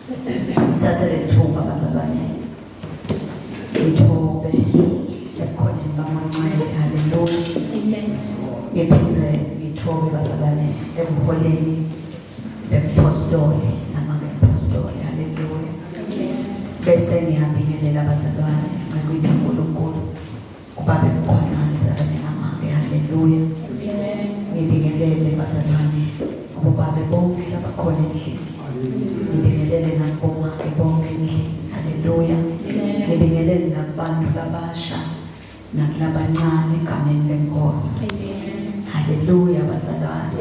Ngithathe lethuba bazalwane. Ngithobe ebukhoneni baMancwele. Haleluya. Amen. Ngiphinde ngithobe bazalwane ebuholeni bempostoli namangempostoli. Haleluya. Bese ngiyabingelela bazalwane ncekwini kaNkulunkulu kubabe mkhwanazi kanye namake. Haleluya. Ngibingelele bazalwane kubabe bonke labakhona endlini. Ngibingelele nakubomake bonke endlini. Haleluya. Ngibingelele nakubantu labasha nakulabancane egameni lenkosi. Haleluya bazalwane.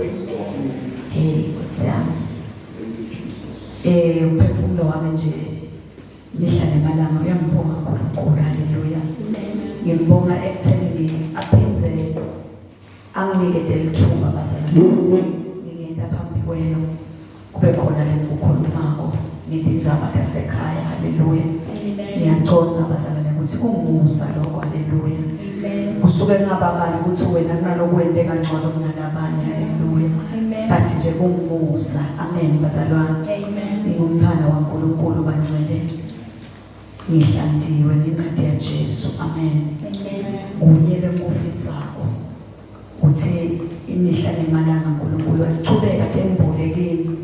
Hey Nkosi yami. Eh umphefumulo wami nje mihla nemalanga uyambonga uNkulunkulu. Haleluya. Ngimbonga ekutheni aphindze anginikete lithuba bazalwane ukuthi ngingenta phambi kwenu kube khona lengikukhulumako ngetindzaba tasekhaya. Haleluya. Ngiyacondza bazalwane ukuthi kungumusa lokho. Haleluya. Kusuke kungabakali ukuthi wena kunalokwente kangcono kunalabanye. Haleluya. But nje kungumusa. Amen bazalwane. Ngingumntwana waNkulunkulu bangcwele. Ngihlantiwe ngengati yaJesu. Amen. Kunye lengikufisako ukuthi imihla nemalanga uNkulunkulu aqhubeka tembule kimi.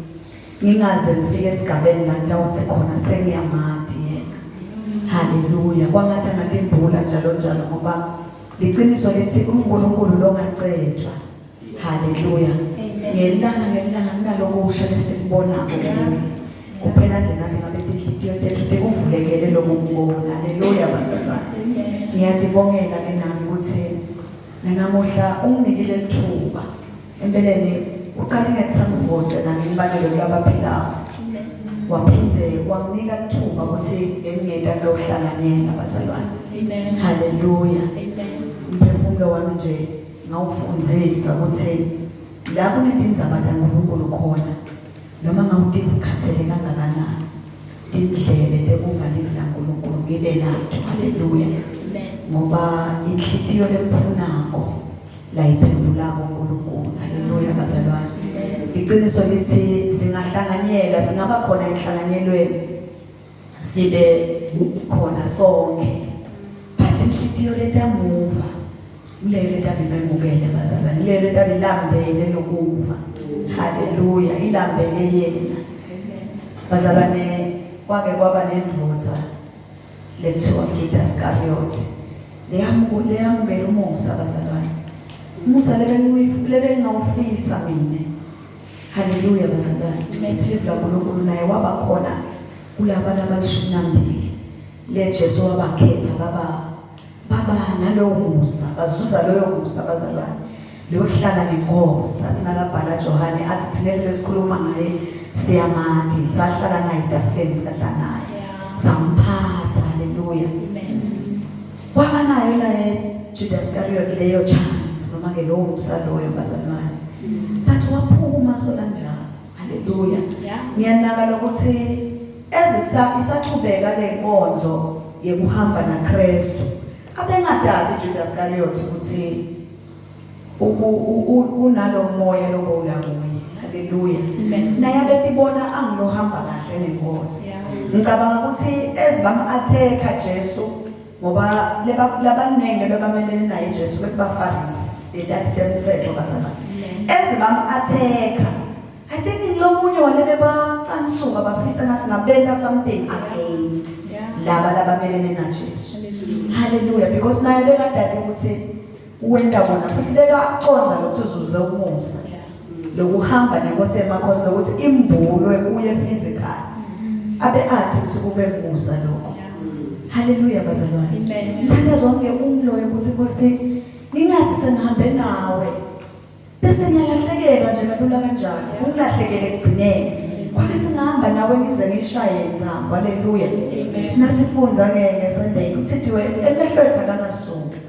Ngingaze ngifike esigabeni la ngitawuthi khona sengiyamati yena. Haleluya. Kwangathi angatimbula njalo njalo ngoba liqiniso lithi uNkulunkulu longacetshwa. Haleluya. Ngelanga ngelanga kunalokusha lesikubonako kuye. Kuphela nje nami ngabe tinhlitiyo tethu tikuvulekele lokukubona. Haleluya bazalwane. Ngiyatibongela ke nami ukuthi nanamuhla unginikile lithuba. Empeleni uqale ngekuthambuse nami ngibalele kulabaphilayo. Waphindze wanginika lithuba ukuthi ngengingeta kulokuhlanganyela bazalwane. Amen. Haleluya. Amen. Umphefumulo wami nje ngawufundzisa ukuthi la kunetindzaba taNkulunkulu khona noma ngawutiva ukhathele kangakanani tindlebe tekuva livi laNkulunkulu ngibe nato. Haleluya. Ngoba inhlitiyo lemfunako layiphendulako uNkulunkulu. Haleluya bazalwane. Iqiniso lithi singahlanganyela singaba khona enhlanganyelweni sibe khona sonke but inhlitiyo letamuva kuleyo letabimemukele bazalwane leyo letabilambele lokuva. Haleluya, ilambele yena bazalwane. Kwake kwaba nendvodza lethiwa Judas Iscariot leyamukela umusa bazalwane, umusa lebengawufisa mina. Haleluya bazalwane. Lithi livi laNkulunkulu naye waba khona kulaba labalishumi nambili le Jesu wabakhetha baba nalowo musa, bazuza loyo musa bazalwane. Leyohlala nenkosi athi nakabhala Johane athi thina lesikhuluma ngaye siyamati, sahlala naye etafuleni sadla naye samphatha. Haleluya. Waba nayo naye Judas Iscariot leyo chance noma ke lowo musa loyo bazalwane, but waphuma so kanjalo. Haleluya. Ngiyanaka lokuthi ezikusa isachubeka lenkonzo yekuhamba naKristu abengadali Judas Iscariot ukuthi unalo moya lobowula kuye. Haleluya. Naye abetibona angilohamba kahle nenkosi. Ngicabanga ukuthi ezibam attack Jesu ngoba labaningi bebamelene naye Jesu bekubafarisi betathi temthetho bazalwane ezibam attack. I think ngilomunye walebe bacansuka bafisa ngathi ngabenta something against laba labamelene naJesu. Haleluya. Because naye bekadade ukuthi wenta bona futhi bekaqonda ukuthi uzuze umusa lokuhamba nenkosi yemakhosi lokuthi imbulwe kuye physical abe athi ukuthi kube musa lokho. Haleluya bazalwane. Mthandazo wami umloyo ukuthi Nkosi ngingathi sengihambe nawe bese ngiyalahlekelwa nje kalula kanjalo, ungilahlekele ekugcineni. Kwangathi ngihamba nawe ngize ngishaye intambo. Haleluya. Nasifunza ngeSunday kuthiwe emehlo ethu akangasuki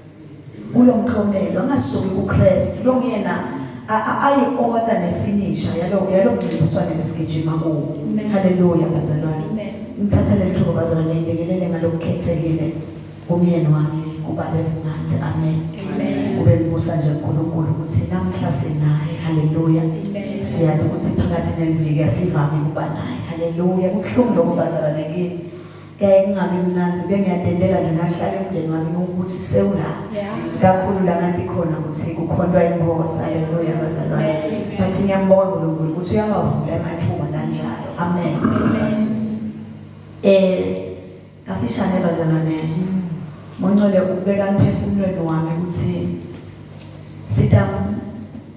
kulo mklomelo, angasuki kuKristu lo nguyena ayi-author nefinisher yalo mncintiswane lesigijima kuwo. Haleluya bazalwane. Ngithathe leli thuba bazalwane ngibingelele ngalokukhethekile kumyeni wami ubaba Vunganzi. Amen. Kube musa nje uNkulunkulu ukuthi namuhla sinaye. Haleluya. Siyazi ukuthi phakathi neviki asivami ukuba naye. Haleluya. Kubuhlungu lokho bazalwane kini. Kuyaye kungabi mnandzi bengiyadendela nje ngahlala emndeni wami ukuthi sewula. Kakhulu la kanti khona ukuthi kukhontwa inkosi. Haleluya bazalwane. But ngiyambonga uNkulunkulu ukuthi uyawavula amathuba kanjalo. Amen. Eh kafishane bazalwane. Moncele ukubeka emphefumulweni wami ukuthi sitam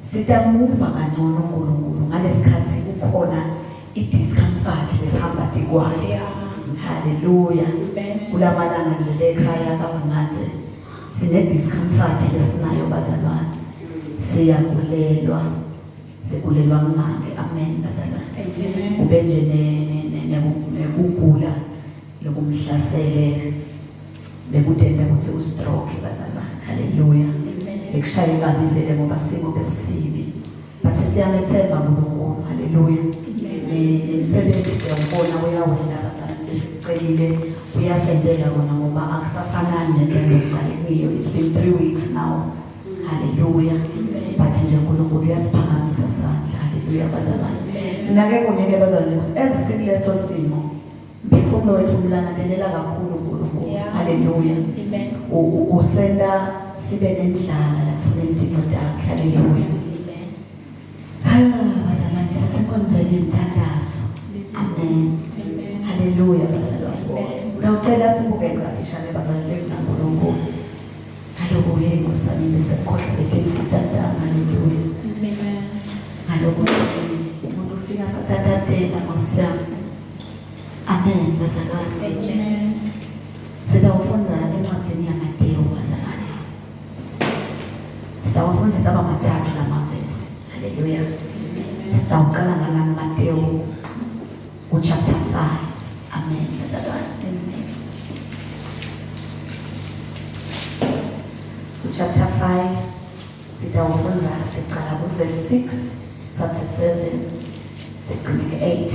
sitamuva kangcono uNkulunkulu ngalesikhathi kukhona i-discomfort lesihamba tikwayo. Yeah. Haleluya. Amen. Kulamalanga nje lekhaya kaVungathe sine discomfort lesinayo bazalwane. Siyagulelwa. Sigulelwa ngumame. Amen bazalwane. Amen. Ube nje nekugula lokumhlasele bekudenda ukuthi ustroke bazalwane. Haleluya. Amen. Bekushaye kabi vele ngoba simo besibi. But siyamethemba uNkulunkulu. Haleluya. Amen. Nemsebenzi siyawubona uyawela bazalwane besicelile uyasentela kona ngoba akusafanani nento engiqale kuyo. It's been 3 weeks now. Haleluya. But nje uNkulunkulu uyasiphakamisa sandla. Haleluya bazalwane. Mina-ke kunye-ke bazalwane ukuthi ezisikuleso simo mphefumulo wethu umlangadelela kakhulu uNkulunkulu. Yeah. Haleluya. Amen. Usenta sibe nendlala la kufuna impilo takhe. Haleluya. Amen. Ah, bazalwane sisenkonzweni yomthandazo. Amen. Amen. Haleluya bazalwane. Amen. Ngiyacela sibuke kafishane bazalwane bethu naNkulunkulu. Haleluya Nkosi yami bese ngikhohlwa bekenisitatanga. Haleluya. Amen. Ngalokho umuntu ufika satatatela Nkosi yami. Amen bazalwane. Amen. Sitawufunda encwadzini yaMateyu bazalwane. Sitawufunda indaba mathathu lamavesi. Haleluya. Sitawuqala ngala Mateyu ku-chapter 5. Amen bazalwane. Amen. Ku-chapter 5 sitawufunda sicala ku-verse 6 sithathe 7 sigcine ku-8.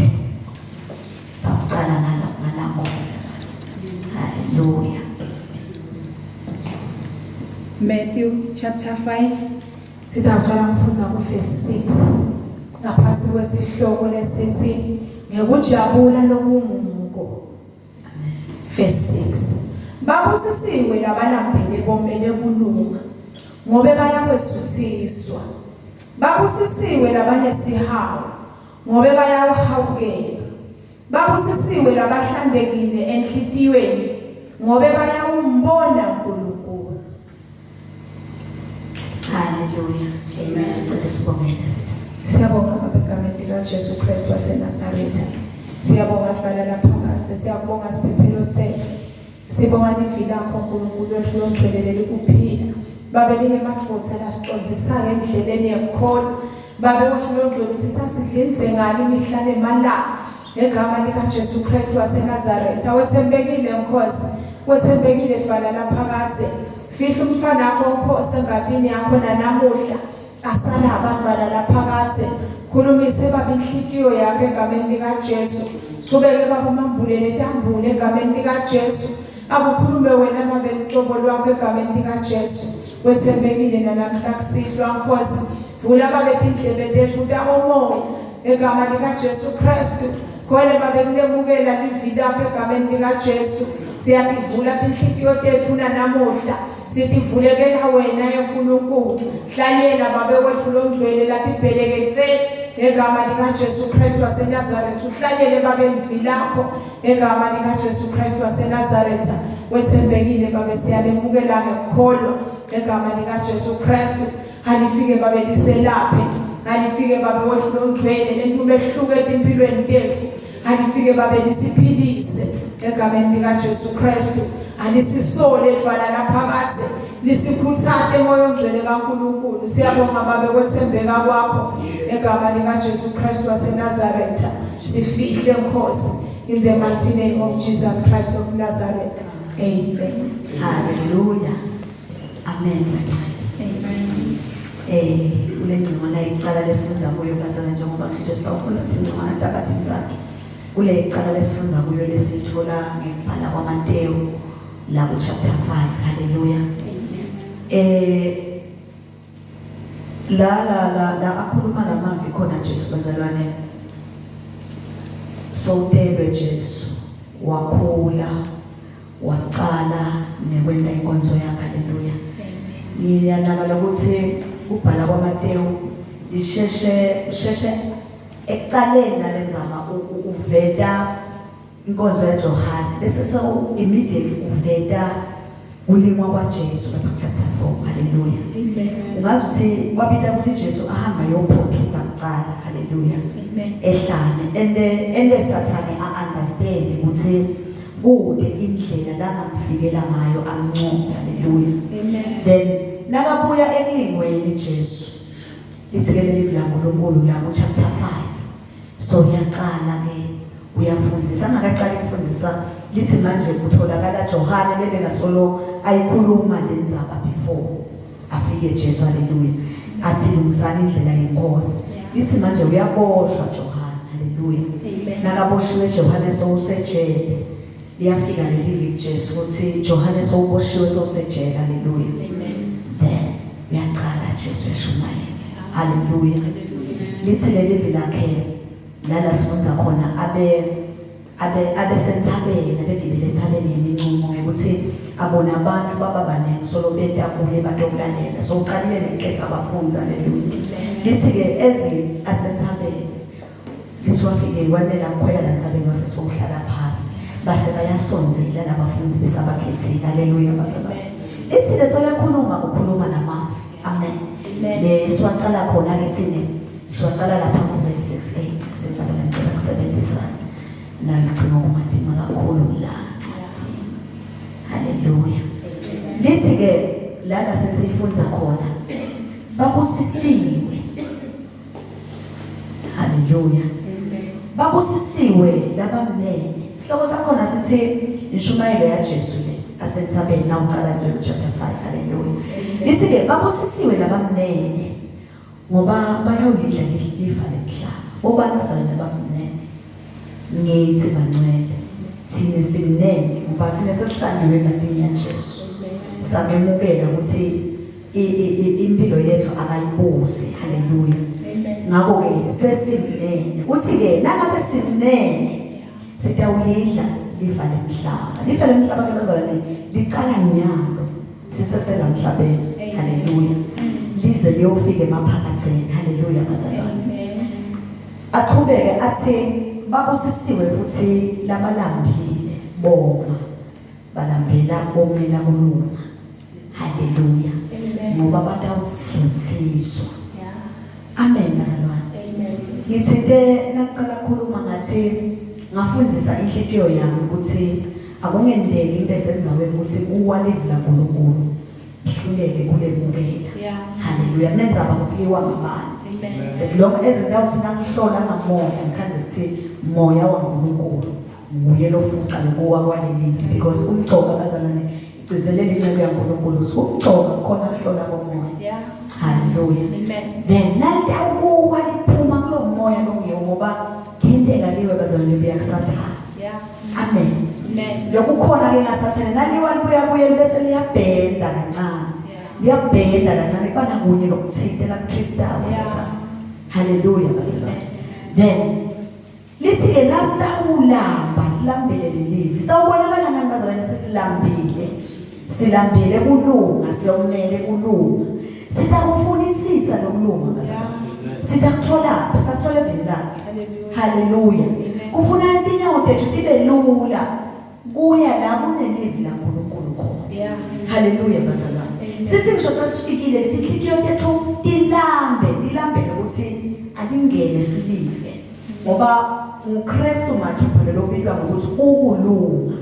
Sitawuqala ngala ngalapho. Haleluya. Matthew chapter 5 Sitawuqala kufundza ku-verse 6 ngaphansi kwesihloko lesithi ngekujabula lokunguko. Verse 6 Babusisiwe labalambele bomele kulunga ngobe bayakwesuthiswa. Babusisiwe labanesihawu ngobe bayawuhawukelwa. Babusisiwe labahlantekile enhlitiyweni ngobe bayawumbona uNkulunkulu. Haleluya. Amen. Sicela sibongele sisi. Siyabonga Baba egameni likaJesu Kristu waseNazaretha. Siyabonga Dwala laphakadze, siyabonga siphephelo sethu. Sibonga livi lakho Nkulunkulu wethu longcwele lelikuphila. Babe linemadvodza lasicondzisayo endleleni yekukholwa. Babe wethu longcwele uthi sasidlinze ngani imihla nemalanga ngegama likaJesu Kristu waseNazaretha. Wethembekile Nkosi, wethembekile Dwala laphakadze. Fihla umntwana wakho Nkosi engadini yakho nanamuhla. Asala abantwana laphakadze. Khulumise baba inhlitiyo yakho egameni likaJesu. Chubeke baba umambulele tambule egameni likaJesu. Akukhulume wena babe licobo lwakho egameni likaJesu. Wethembekile nanamhla kusihlwa Nkosi. Vula babe tindlebe tethu takomoya egama likaJesu Kristu. Khona babe kulemukela livi lakho egameni likaJesu. Siyakuvula tinhlitiyo tethu nanamuhla. Sitivulekela wena eNkulunkulu. Hlalela babe wethu longcwele latibhelekece ngegama likaJesu Kristu waseNazaretha. Uhlalele babe livi lakho ngegama likaJesu Kristu waseNazaretha. Wethembekile babe siyalemukela ngekukholwa ngegama likaJesu Kristu. Alifike babe liselaphe. Alifike babe wethu longcwele lento umehluko etimpilweni tethu. Alifike babe lisiphilise egameni likaJesu Kristu. Alisisole dwala laphakadze lisikhuthate moya ongcwele kaNkulunkulu. Siyabonga babe kwethembeka kwakho egama likaJesu Kristu waseNazaretha. Sifihle Nkosi in the mighty name of Jesus Christ of Nazareth. Amen. Haleluya. Amen. Amen. Eh kule ngcingwana icala lesifundza kuyo bazalwane njengoba ngishilo sitawufundza tingcingwana tabatintsatfu. Kule icala lesifundza kuyo lesithola ngekubhala kwaMateyu la ku chapter 5. Haleluya. Amen. Eh La la la la akhuluma lamavi khona Jesu bazalwane. Sowutelwe Jesu wakhula wacala nekwenta inkonzo yakhe haleluya. Ngiyanaka lokuthi kubhala kwaMatewu lisheshe usheshe ekucaleni nalendzaba uveta inkonzo yaJohane bese so immediately uveta kulingwa kwaJesu lapha chapter 4 haleluya Amen. Ungazi ukuthi kwabita ukuthi Jesu ahamba yophothuka kucala haleluya Amen. Ehlane ende ende sathane a understand ukuthi kude indlela langamfikela ngayo amncome haleluya Amen. Then nakabuya ekulingweni Jesu lithi ke leli laNkulunkulu la ku chapter 5 So uyaqala ke uyafundisa angakaqali ukufundisa lithi manje kutholakala Johane lebengasolo ayikhuluma lenzaba before afike Jesu haleluya athi lungisani indlela yenkosi lithi manje uyaboshwa Johane haleluya nakaboshiwe Johane sowusejele liyafika leli viki Jesu ukuthi Johane sowuboshiwe sowusejele haleluya Amen then uyaqala Jesu eshumayela Haleluya. Lithi leli vi lakhe lala sifunza khona abe abe abesentabeni abegibele entabeni yeminqumo ngekuthi abona abantu baba baningi solo beta kuye batokulalela so uqalile nenketha abafundi haleluya lithi ke ezi asentabeni lithi wafike wanela kukhwela la ntabeni wase sowuhlala phasi base bayasonzela labafundi besabakhethile haleluya bazalwane lithi ke soyakhuluma ukhuluma namavi Amen. Le siwaqala khona ke thina siwaqala lapha ku verse 6 8 sengicela ngicela kusebenzisa naligcina kumadima kakhulu la. Haleluya. Lithi ke lana sesiyifunza khona babusisiwe. Haleluya. Babusisiwe labamnene. Isihloko sakhona sithi inshumayelo yaJesu le asentabeni nawuqala nje chapter 5 haleluya. Lithi ke babusisiwe labamnene ngoba bayawulidla ifa lemhlaba. Obani bazalwane abamnene? Ngithi bancele. Thina simnene ngoba thina sesihlandiwe egadini yaJesu. Samemukela ukuthi impilo yethu akayibuzi haleluya ngakho ke sesimnene uthi ke nangabe simnene sitawulidla lifa lemhlaba lifa lemhlaba ke bazalwane liqala nyalo sisesela emhlabeni haleluya lize liyofika emaphakatheni haleluya bazalwane aqhubeke athi babusisiwe futhi labalambile boma balambela komela kulunga haleluya ngoba batawusuthiswa amen bazalwane ngithinte nakuqala khuluma ngathi ngafundisa inhlitiyo yami ukuthi akungendeki into esenzaweni ukuthi kuwa livi laNkulunkulu ihluleke kulemukela haleluya kunenzaba ukuthi liwa ngabani as long as ngiyawuthi nangihlola ngamoya ngikhanze ukuthi moya waNkulunkulu nguye lofuca lokuwa kwalelivi because umgcoka bazalwane igcizelele inceku yaNkulunkulu ukuthi umgcoka khona kuhlola komoya Yeah. haleluya Amen. Then nalitawukuwa liphuma kulo moya longiwo ngoba kuyenteka liwe bazalwane libuya kusathane Yeah. amen Amen. lokhu khona ke ngasathane naliwa libuya kuye bese liyabhenda kancane Yeah. liyabhenda kancane kuba nakunye lokuthinte lakutwistayo Yeah. sathane haleluya bazalwane then Lithi-ke nasitawulamba silambele lelivi sitawubonakala ngani bazalwane sesilambile silambele kulunga siyomele kulunga sitakufunisisa lokulunga bazalwane sitakuthola sitakuthola evini lakhe haleluya kufuna tinyawo tethu tibe lula kuya la kunelivi laNkulunkulu khona Yeah. haleluya bazalwane sithi ngisho sesifikile tinhlitiyo tethu tilambe tilambele ukuthi alingene silive ngoba uKristu mathupha lelo kubitwa ngokuthi ukulunga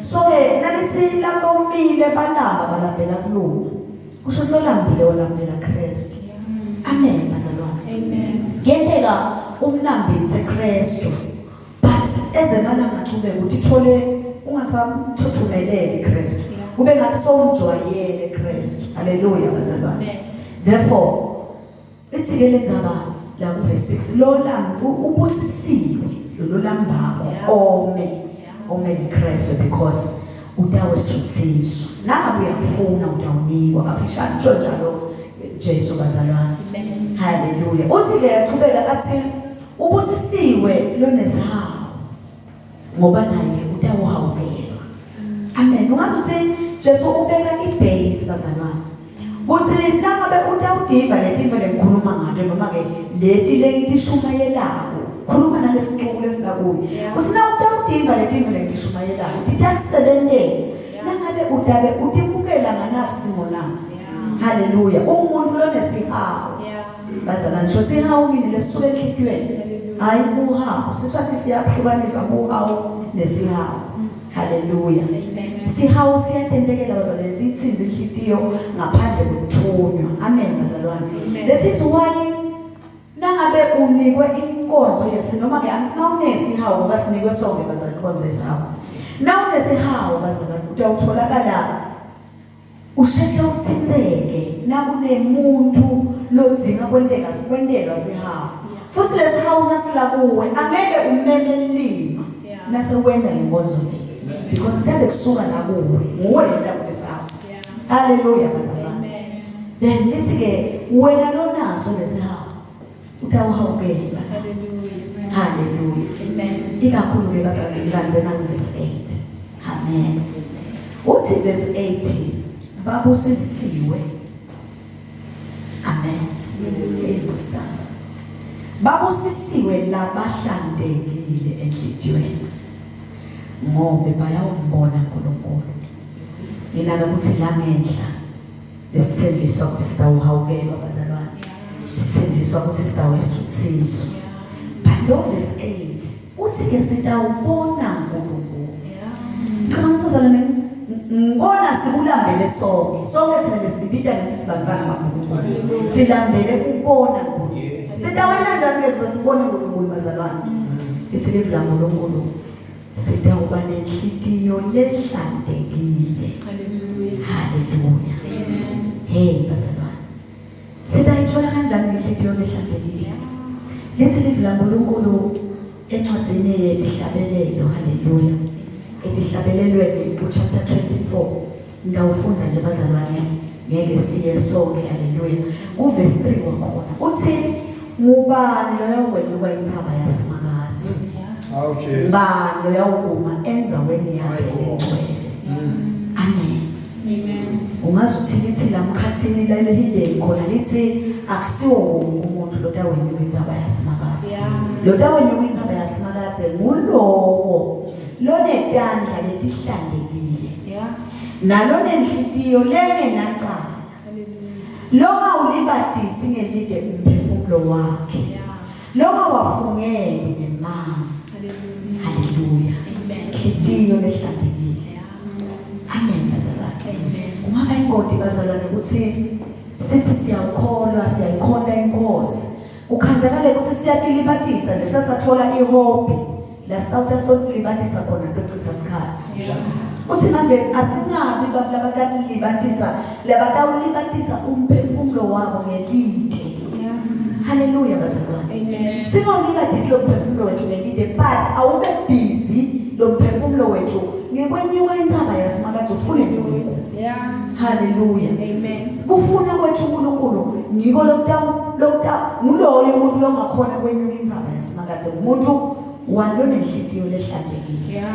so ke nalithi labomile balamba balambela kulunga kusho silolambile walambela Kristu amen bazalwane Amen. Kuyenteka umlambithe Kristu but ezemalanga achubeke ukuthi ithole ungasamthuthumeleli Kristu kube ngathi sowumjwayele Kristu haleluya bazalwane therefore ithi ke lenzaba la ku verse 6 lo lambu ubusisiwe lolo lambako ome ome Kristu because utawesuthiswa nangabe uyakufuna utawunikwa kafishane usho njalo Jesu bazalwane Amen. Haleluya. Uthi ke yachubeka athi ubusisiwe lonesihawu ngoba naye utawuhawukelwa. Amen. Ungathi uthi Jesu ubeka ibase bazalwane. Kuthi nangabe utawudiva letinto lengikhuluma ngato noma ke leti lengitishumayelako khuluma nalesicuku lesilakuyo. Uthi na utawudiva letinto lengitishumayelako titakusebentela. Nangabe utabe utimukela nganasimo nasi. Haleluya. Umuntu lonesihawu. Bazalwane ngisho sihawu mini lesisuka enhlitiyweni. Hayi buhawu. Siswati siyahlukanisa buhawu nesihawu. Haleluya. Sihawu siyatentekela bazalwane sithinze inhlitiyo ngaphandle kokuthunywa. Amen bazalwane. That is why nangabe unikwe inkonzo yesi noma ke angisinawunesihawu ngoba sinikwe sonke bazalwane inkonzo yesihawu. Nawunesihawu bazalwane utawutholakala usheshe uthinteke nakunemuntu lodzinga kwenteka sikwentelwa sihawu futhi lesihawu nasila kuwe angeke umeme lima nase wena lenkonzo le because kutabe kusuka la kuwe nguwe lenta kulesihawu haleluya bazalwane then lithi ke wena lonaso lesihawu utawuhawukelwa haleluya amen ikakhulu ke bazalwane ngilandzela verse 8 amen uthi verse 8 babusisiwe amen yebusana babusisiwe labahlantekile enhlitiyweni ngobe bayawumbona uNkulunkulu nginaka ukuthi la ngenhla Besithenjiswa ukuthi sitawuhawukelwa bazalwane. Sithenjiswa ukuthi sitawesuthiswa. But lo verse 8 uthi ke sitawubona uNkulunkulu. Ngicabanga sazalwane ngibona sikulambele sonke. Sonke thina lesibita ngethi sibantwana baNkulunkulu. Silambele ukubona uNkulunkulu. Sitawena njani ke kuze sibone uNkulunkulu bazalwane? Ithi live la uNkulunkulu. Sitawuba nenhlitiyo lehlantekile. Hallelujah. Hallelujah. Amen. Hey bazalwane. Sitayithola kanjani inhlitiyo lehlantekile? Lithi livi laNkulunkulu encwadzini yetihlabelelo, haleluya. Etihlabelelweni ku chapter 24. Ngawufundza nje bazalwane ngeke siye sonke haleluya. Ku verse 3 wakhona uthi ngubani loyawukwenyuka intsaba yaSimakadze? Awu Jesu. Ngubani loyawukuma endzaweni yakhe lengcwele? Amen. Amen. Ungaze uthi lithi la mkhathini lalihileni khona lithi akusiwo wonke umuntu lotawenyuka intsaba yaSimakadze. Yeah. Lotawenyuka intsaba yaSimakadze ngulowo lonetandla letihlantekile. Yeah. Nalonenhlitiyo lengenacala. Hallelujah. Longawulibatisi ngelide umphefumulo wakhe. Yeah. Longawafungeli nemanga. Hallelujah. Haleluya. Amen. Inhlitiyo lehlantekile. Yeah. Amen bazalwane. Amen. Kungaba ingoti bazalwane ukuthi sithi siyakholwa siyayikhonta inkosi. Kukhanzakale ukuthi siyatilibatisa nje sasathola ihobby la sitawuta sitolibatisa khona tochitha sikhathi. Yeah. Uthi manje asingabi bantu labatalibatisa labatawulibatisa umphefumulo wabo ngelide. Yeah. Haleluya bazalwane. Amen. Singawulibatisi lo mphefumulo wethu ngelide but awube busy lo mphefumulo wethu ngekwenyuka intsaba yaSimakadze ufune uNkulunkulu. Yeah. Haleluya. Amen. Kufuna kwethu uNkulunkulu ngiko lokutawu lokutawu nguloyo umuntu longakhona kwenyuka intsaba yaSimakadze umuntu walonenhlitiyo lehlantekile. Yeah.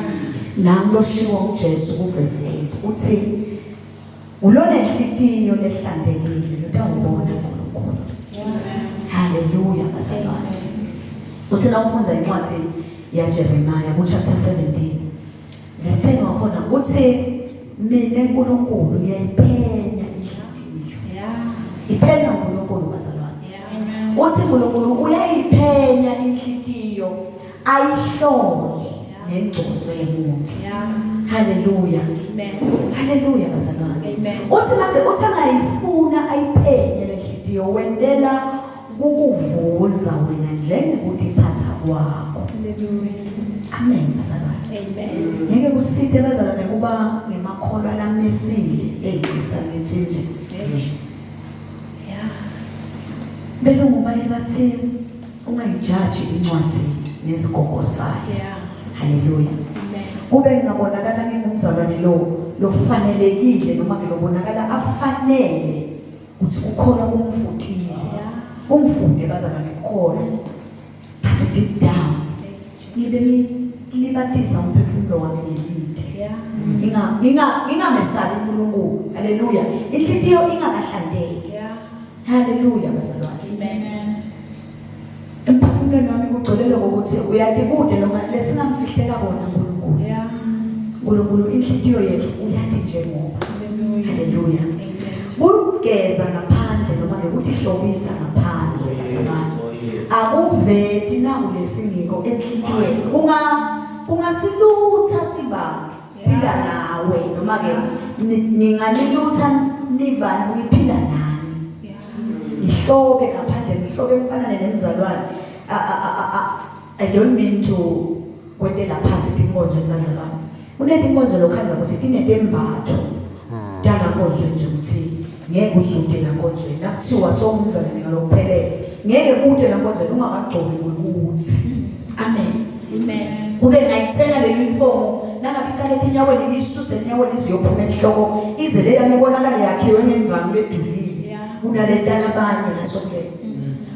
Nangu loshiwo nguJesu kuvesi 8 uthi ulonenhlitiyo lehlantekile lotawubona uNkulunkulu. Haleluya bazalwane. Uthi na ufunda incwadi yaJeremiah ku chapter 17 verse 10 wakhona uthi mina uNkulunkulu ngiyayiphenya inhlitiyo. Yeah. Iphenya uNkulunkulu bazalwane. Yeah. Uthi uNkulunkulu uyayiphenya inhlitiyo ayihlole nengcondo yemuntu. Yeah. Haleluya. Amen. Haleluya bazalwane. Amen. Uthi manje uthi angayifuna ayiphenye lenhlitiyo wentela kukuvuza wena njengekutiphatha kwakho. Hallelujah. Amen bazalwane. Amen. Ngeke kusite bazalwane kuba ngemakholwa lamisile eyikusangithi nje. Yeah. Belungu baye bathi ungayijaji incwadi ngezigogo zayo. Yeah. Haleluya. Amen. Kube ngingabonakala ngingumzalwane lo lofanelekile noma ngilobonakala afanele ukuthi kukhona kumfutile. Yeah. Ungifunde bazalwane kukholwa. But deep down ngibe ngilibatisa umphefumulo wami ngelide. Yeah. Nginga nginga ngingamesabi uNkulunkulu. Haleluya. Inhlitiyo ingakahlanteki. Yeah. Haleluya bazalwane. Amen. Emphefumulweni wami kugcwele lokho ukuthi uyati kude noma lesingamfihlela kona uNkulunkulu. Yeah. uNkulunkulu inhlitiyo yethu uyati njengoba. Hallelujah. Haleluya. Amen. Kugeza ngaphandle noma ngekutihlobisa ngaphandle bazalwane. Oh, yes. Akuveti naku lesingiko enhlitiyweni. Kunga kungasilutha sibantu siphila nawe noma ke ninganilutha nibantu ngiphila nani. Yeah. Ngihlobe ngaphandle ngihlobe kufanane nemzalwane. I don't mean to kwentela phasi tinkonzo bazalwane. Kunetinkonzo lokhandza ukuthi tinetembatho. Tala nkonzo nje ukuthi ngeke uzude la nkonzweni. Nakuthiwa sowumzalwane ngalokuphelele. Ngeke kude la nkonzweni ungakagcoki kwekuthi. Amen. Amen. Kube ngayithenga le uniform nangabe icala etinyaweni ngiyisuse enyaweni iziyophuma enhloko ize le yami ibonakale yakhiwe ngendwangu ledulile Yeah. kunaleta labanye lasokule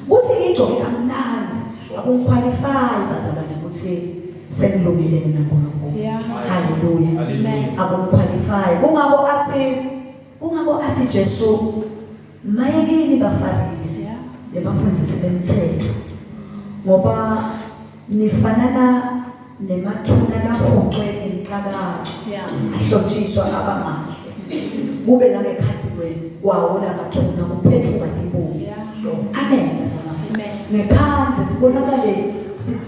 kuthi ngigcoke kamnandzi akungiqualify bazalwane ukuthi sengilungile mina nkulunkulu Yeah. haleluya Hallelujah. akungiqualify kungako athi Jesu maye kini bafarisi Yeah. nebafundisi bemthetho ngoba nifanana nemathuna lahucwe ngemcakaco Yeah. ahlotshiswa abamahle kube nangekhathi kwenu kwawo lamathuna kuphethuka tibungu Yeah. amen bazalwane Amen. ngephandle sibonakale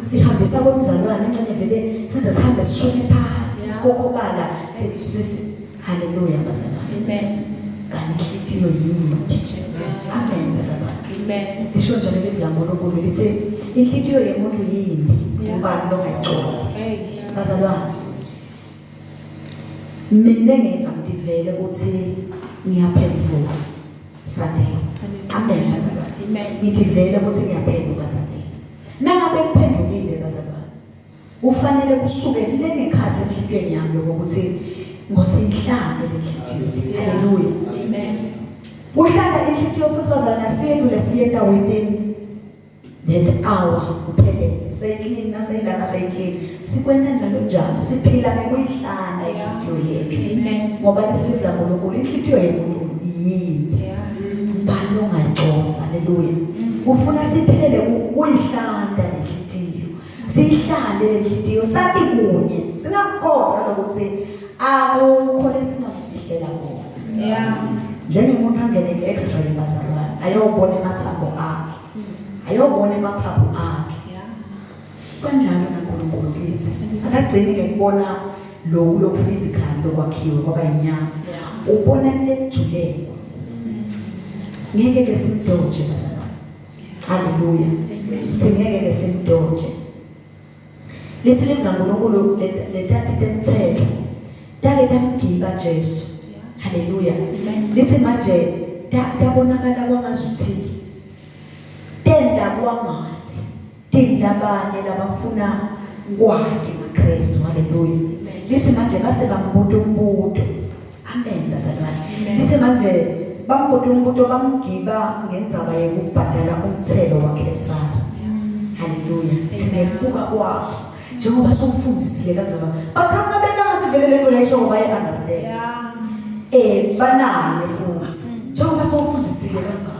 sihambisa komzalwane ingxenye vele size sihambe sishone phasi Yeah. sikhokhobala haleluya bazalwane Amen. kanti inhlitiyo yimbi amen bazalwane Amen. lisho njalo livi laNkulunkulu lithi inhlitiyo yemuntu yimbi Yeah. ubani longayiconza Hey. bazalwane mina ngeva ngivele ukuthi ngiyaphenduka Sunday amen bazalwane Amen. ngithi vele ukuthi ngiyaphenduka Sunday nangabe ngiphendukile bazalwane kufanele kusuke le ngekhathi enhlitiyweni yami lokho ukuthi ngosiyihlambe le nhliziyo le Yeah. haleluya Amen. kuhlala inhlitiyo futhi bazalwane akusiyethu lesiyenta within that hour kuphele seyiclean naseyilana seyiclean sikwenta njalo njalo siphila ngekuyihlala inhlitiyo yethu Amen. ngoba lesivila nkulunkulu inhlitiyo yemuntu yimbi Yeah. ubani ongayiconza haleluya ufuna siphilele kuyihlanda lenhlitiyo siyihlande lenhlitiyo sathi kunye singakukhohlwa lokuthi akukho lesingakufihlela kona Yeah. njengomuntu angene nge-x-ray bazalwane ayobona amathambo akhe ayobona amaphaphu akhe Yeah. kanjalo naNkulunkulu kithi akagcini ngekubona lokhu lokuphysical lokwakhiwe kwaba inyama Yeah. ubona lekujulele ngeke ke simdoje bazalwane haleluya singeke ke simdoje lithi livi laNkulunkulu letati temthetho take tamgiba Jesu haleluya Amen. lithi manje tabonakala kwangazuthi tenda kwangathi tilabanye labafuna kwati ngaKristu haleluya lithi manje base bambuta umbuto amen bazalwane Amen. lithi manje bambuta umbuto bamgiba ngendzaba yekubhadala umthelo waKhesari haleluya thina kubuka kwakho njengoba somfundisile kangaka bachamuka benta ngathi vele lento leyo ngoba baye understand Yeah. banaye futhi njengoba sowufundisile kangaka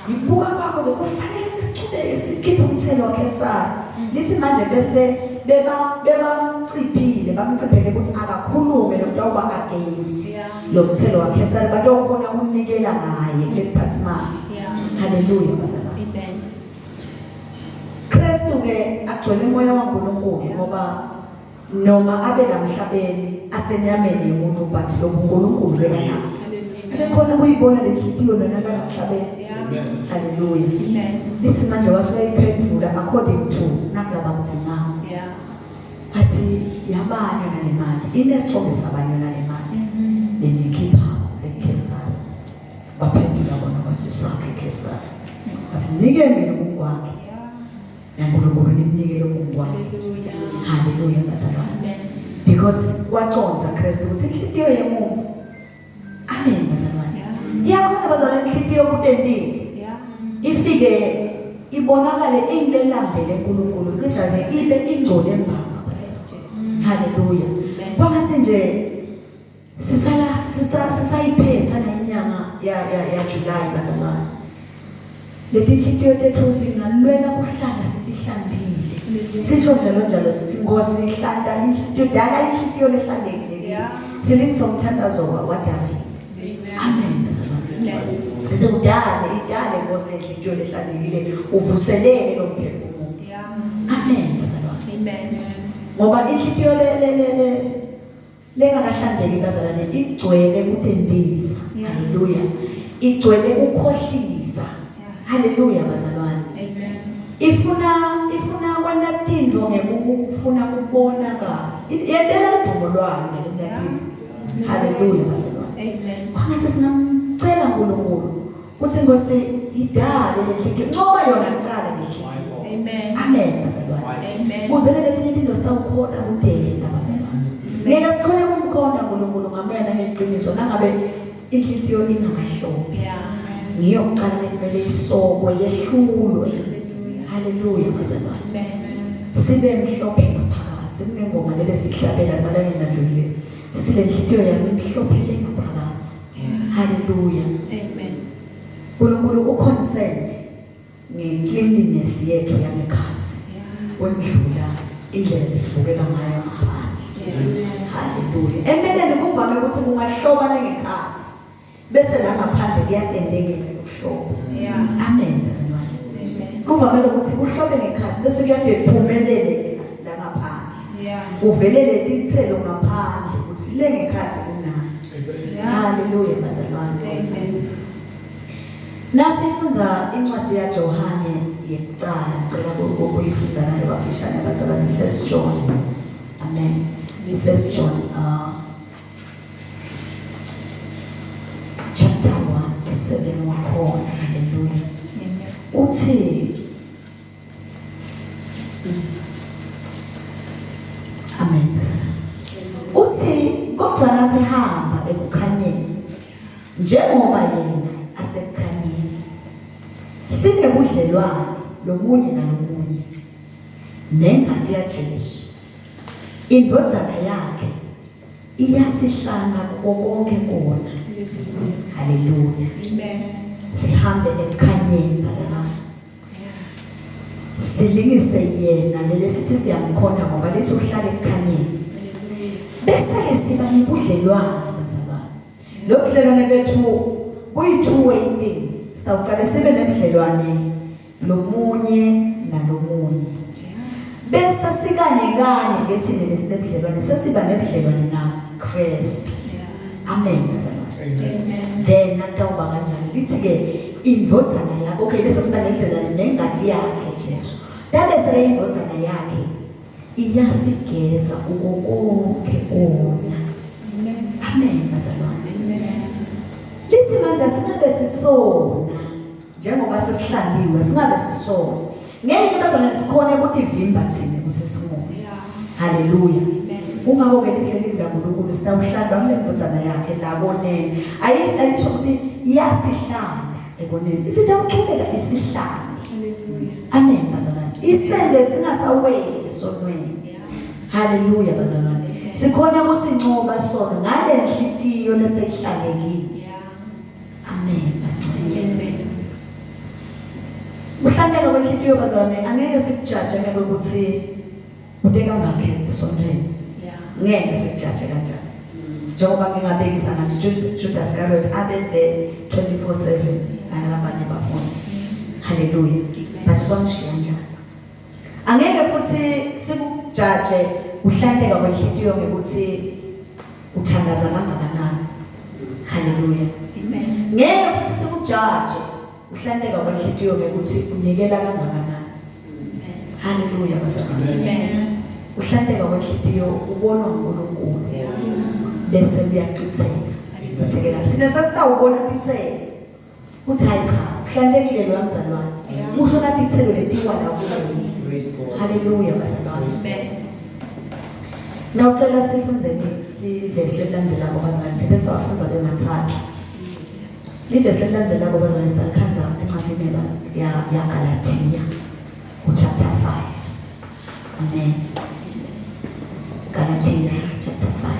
ngibuka kwakho bekufanele sisichubeke sikhiphe umthelo waKhesari lithi manje bese bebamciphile bamciphele ukuthi akakhulume lo muntu awuba against Yeah. lo mthelo waKhesari batokhona ukunikela ngaye kule mphathimandla Yeah. haleluya bazalwane Amen. Kristu ke agcwele umoya waNkulunkulu Yeah. ngoba noma abe lamhlabeni asenyameni yomuntu but lo buNkulunkulu bekanako Hallelujah. abekhona kuyibona le nhliziyo nona lamhlabeni Yeah. Amen. haleluya Amen. lithi manje wasuke according to nakulaba kudzingako Yeah. athi yabanywa nale mali inesithombe sabanywa nale mali leniyikhipha lekhesari baphendula bona bathi sakhe khesari bathi mnikeni mina okungokwakhe Yeah. naNkulunkulu nimnikele okungokwakhe Hallelujah. haleluya bazalwane Amen. because waconza Kristu ukuthi inhlitiyo yemuntu amen bazalwane Yeah. iyakhona bazalwane inhlitiyo kutentisa Yeah. ifike ibonakale ingilelambele uNkulunkulu cijane ibe ingcole mbamba. Haleluya. Kwangathi nje sisala sisayiphetha nenyanga ya ya ya July bazalwane. Letinhlitiyo tethu singalwela kuhlala sitihlandile. Sisho njalo njalo sithi Nkosi hlanta inhlitiyo dala inhlitiyo lehlantekile. Silingisa umthandazo waDavid. Amen bazalwane. Sithi udale idale Nkosi inhlitiyo lehlantekile uvuselele lo mphefumulo. Amen bazalwane. Amen. Ngoba inhlitiyo le le le le lengakahlandeki bazalwane igcwele kutendisa. Haleluya. Igcwele ukukhohlisa. Haleluya bazalwane. Amen. Ifuna ifuna kwenta tintfo ngekufuna kubona ka. Yentela udumo lwayo nalena. Haleluya bazalwane. Amen. Kwangathi singamcela uNkulunkulu ukuthi Nkosi idale lenhlitiyo ncoba yona kuqala lenhlitiyo. Amen. Amen bazalwane. Amen. Kuze letinye izinto sitawukhona kudela bazalwane. Ngeke sikhone kumkhona uNkulunkulu ngamoya nangeqiniso nangabe inhlitiyo ingakahlobi. Yeah. Ngiyo kuqala lekumele isokwe yehlulwe. Hallelujah. Haleluya bazalwane. Amen. Sibe mhlophe ngaphakathi kunengoma lebesihlabela emalangeni ladlulile. Sithi le nhliziyo yami imhlophe le ngaphakathi. Haleluya. Amen. uNkulunkulu uconsent ngecleanliness yethu yangekhathi kwendlula indlela esivukela ngayo ngaphandle. Haleluya. Empeleni kuvame ukuthi kungahloba lengekhathi bese la ngaphandle kuyatendekela ukuhloba. Yeah. Amen bazalwane. Amen. Kuvame ukuthi kuhlobe ngekhathi bese kuyade kuphumelele la ngaphandle. Yeah. Uvelele tithelo ngaphandle ukuthi le ngekhathi kunayo. Yeah. Haleluya bazalwane. Amen. Nasifundza incwadi yaJohane yekucala, ngicela ukuyifundza nayo bafishane bazalwane First John. Amen. First John chapter 1 verse 7 wakhona. Haleluya. Amen. Uthi Amen. bazalwane. Uthi kodwa nasihamba ekukhanyeni njengoba yena asekukhanyeni sinebudlelwane lomunye nalomunye nengati yaJesu indvodzana yakhe iyasihlanga kuko konke kona. Haleluya. Amen. Sihambe ekukhanyeni bazalwane. Yeah. Silingise yena lele sithi siyamkhonda ngoba lithi uhlala ekukhanyeni. Bese ke siba nebudlelwane bazalwane. Lo budlelwane bethu buyi two way thing. Sitawuqale sibe nebudlelwane lomunye nalomunye. Bese sikanye kanye ngethi nesinebudlelwane sesiba nebudlelwane na Kristu. Yeah. Amen bazalwane. Amen. Then nakutawuba kanjani lithi ke indvodzana yakhe okay bese siba nebudlelwane nengati yakhe Jesu. Tabese ke indvodzana yakhe iyasigeza kuko konke kona. Amen. Amen bazalwane. Amen. Lithi manje singabe sisona njengoba sesihlaliwe singabe sisona. Ngeke bazalwane sikhone ukutivimba thina ukuthi singone. Yeah. Haleluya. Amen. Kungakho ke lihle livi laNkulunkulu sitawuhlandwa kule ndvodzana yakhe la koneni. Ayisho ukuthi iyasihlanda ekoneni. Isitawuchubeka isihlande. Hallelujah. Amen bazalwane. Isende singasaweli esonweni. Yeah. Haleluya bazalwane. Sikhona kusincoba sona ngale nhliziyo lesehlalekile. Yeah. Amen bangcwele. Amen. Kuhlanteka kwenhliziyo bazalwane angeke sikujaje ngeke ukuthi ude kangakhe esonweni. Yeah. Ngeke sikujaje kanjani. Njengoba ngingabekisa ngathi Judas Iscariot abe there 24/7 nalabanye abafundi. Haleluya. But kwamshiya njalo. Angeke futhi sikujaje kuhlanteka kwenhliziyo ngekuthi uthandaza kangakanani. Haleluya. Amen. Ngeke futhi sikujaje kuhlanteka kwenhliziyo ngekuthi unikela kangakanani. Amen. Haleluya bazalwane. Amen. Kuhlanteka kwenhliziyo ubonwa uNkulunkulu Yeah. bese kuyachitheka. Chithekela. Thina sesitawubona tithelo. Uthi hayi cha, uhlantekile lo mzalwane. Yeah. Kusho nathi ithelo letiwa la kuye. Praise God. Haleluya bazalwane. Amen. Nawucela sifunde ivesi lelandzelako bazalwane, thina siwafunza bemathathu. Livesi lelandzelako bazalwane salikhandza encwadzini encwadzini ya ya Galatia ku chapter 5. Amen. Galatia chapter 5.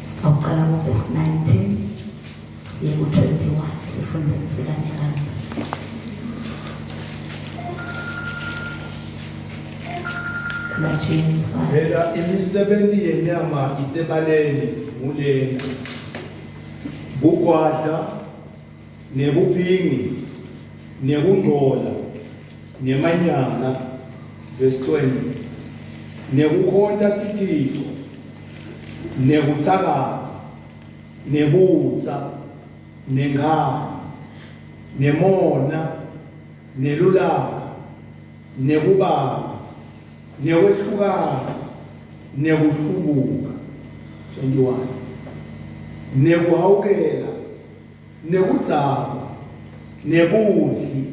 Sitawucala ku verse 19 siye ku 21 sifunze sikanye kanye. Galatians 5. Phela imisebenzi yenyama isebaleni ngulena. Bugwadla nebuphingi nekungcola nemanyala verse 20 nekukhonta tithico nekuthakatha nebutsa nenkhani nemona nelulaka nekubanga nekwehlukana nekuhlubuka 21 nekuhawukela nekudzakwa nebudli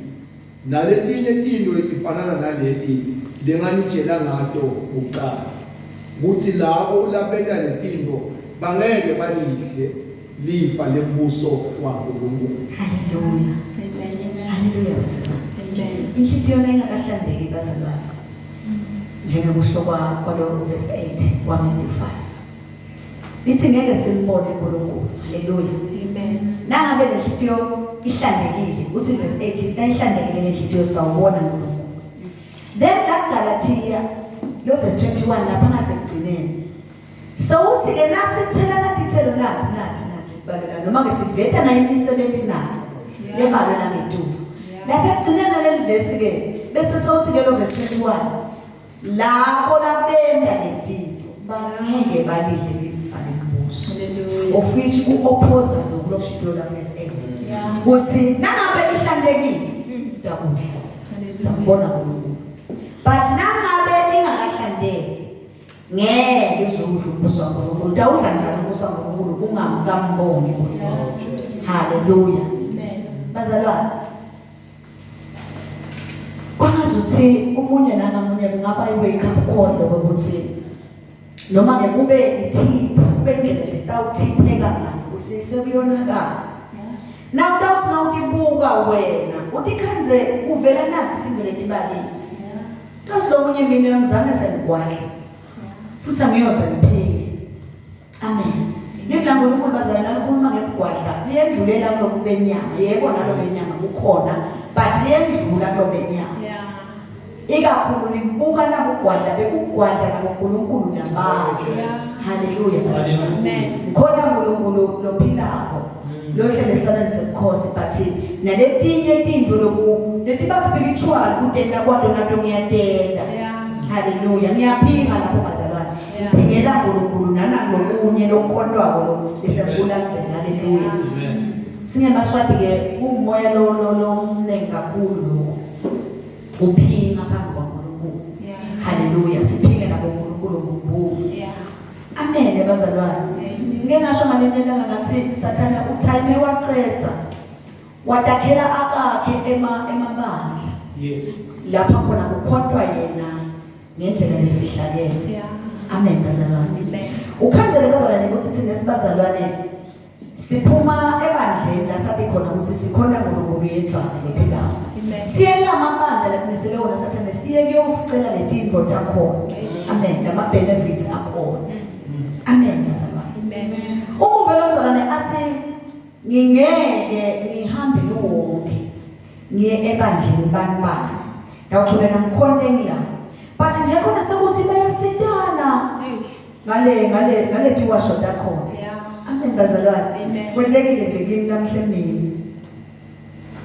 naletinye tintfo letifanana naleti lenganitjela ngato kucala kutsi labo labenta letintfo bangeke balidle lifa lembuso waNkulunkulu. Haleluya. Amen. Haleluya bazalwane. Amen. Inhlitiyo lengakahlandeki bazalwane. Njengokusho kwa kwalo verse 8 wa Matthew 5. Lithi ngeke simbone uNkulunkulu. Haleluya. Amen. Nangabe lenhlitiyo ihlandekile, uthi verse 8 nayihlandekile lenhlitiyo sitawubona uNkulunkulu. Then la Galatia lo verse 21 lapha ngasekugcineni. Sewuthi ke nasithelana tithelo nathi nathi nathi balula noma ke siveta nayo imisebenzi nayo lebalwe nangetulu. Lapha ekugcineni naleli verse ke bese sewuthi ke lo verse 21 labo labenda letinto bangeke balidle lifa lembuso. Hallelujah. Of which ku-opposa lokhu lokushiwo la verse 8. Yeah. Kuthi nangabe ihlantekile utakudla. Hallelujah. Utakubona uNkulunkulu. But nangabe ingakahlantekile ngeke uzudla umbuso waNkulunkulu. Utawudla njani umbuso waNkulunkulu ungamkambongi uNkulunkulu. Hallelujah. Amen. Bazalwane kwangazuthi umunye nangamunye kungaba i-wake up call lokuthi noma ke kube i-tip kube indlela lesitawuthipheka ngayo ukuthi sekuyonakala na utawuthi nawutibuka wena utikhandze kuvela nathi tintfo letibalile Yeah. kasi lomunye mina angizange sengigwadle futhi angiyoze ngiphike amen live laNkulunkulu bazalwane likhuluma ngebugwadla liyendlulela kulobu benyama yebo nalo benyama kukhona but liyendlula kulo benyama Yeah. ikakhulu libuka nabugwadla bekugwadla naboNkulunkulu nabantu Yeah. haleluya bazalwane Amen. ngikhona uNkulunkulu lophilako lohlele esihlalweni sebukhosi but naletinye tintfo loku letiba spiritual kutenda kwato nato ngiyatenda Yeah. haleluya ngiyaphinga lapho bazalwane Yeah. ngiphingela uNkulunkulu nanakulokunye lokukhontwako lo lesekulandzela haleluya Amen. singemaswati ke kumoya lo lo lomningi kakhulu lokho uphinga phambi kwaNkulunkulu Yeah. haleluya siphinge nabo uNkulunkulu ngumbulo Yeah. amen bazalwane Amen. ngike ngasho ngalinye ilanga ngathi sathane uthayime wacetha wadakhela akakhe ema emabandla Yes. lapha khona kukhontwa yena ngendlela lefihlakele Yeah. amen bazalwane Amen. ukhanzele bazalwane ukuthi thina sibazalwane siphuma ebandleni lasathi khona ukuthi sikhona uNkulunkulu yedwana lophilako Amen. siye kulamabandla latimisele wona sathane siye kuyofucela letinto takhona amen lama benefits akhona amen bazalwane Amen. uma uvela mzalwane athi ngingeke ngihambe luwonke ngiye ebandleni bani bani ngawuchubeka ngikhonte ngila but nje khona sekuthi bayasitana Hey. ngale ngale ngale tiwasho takhona Yeah. amen bazalwane Amen. kwentekile nje kimi namhla emini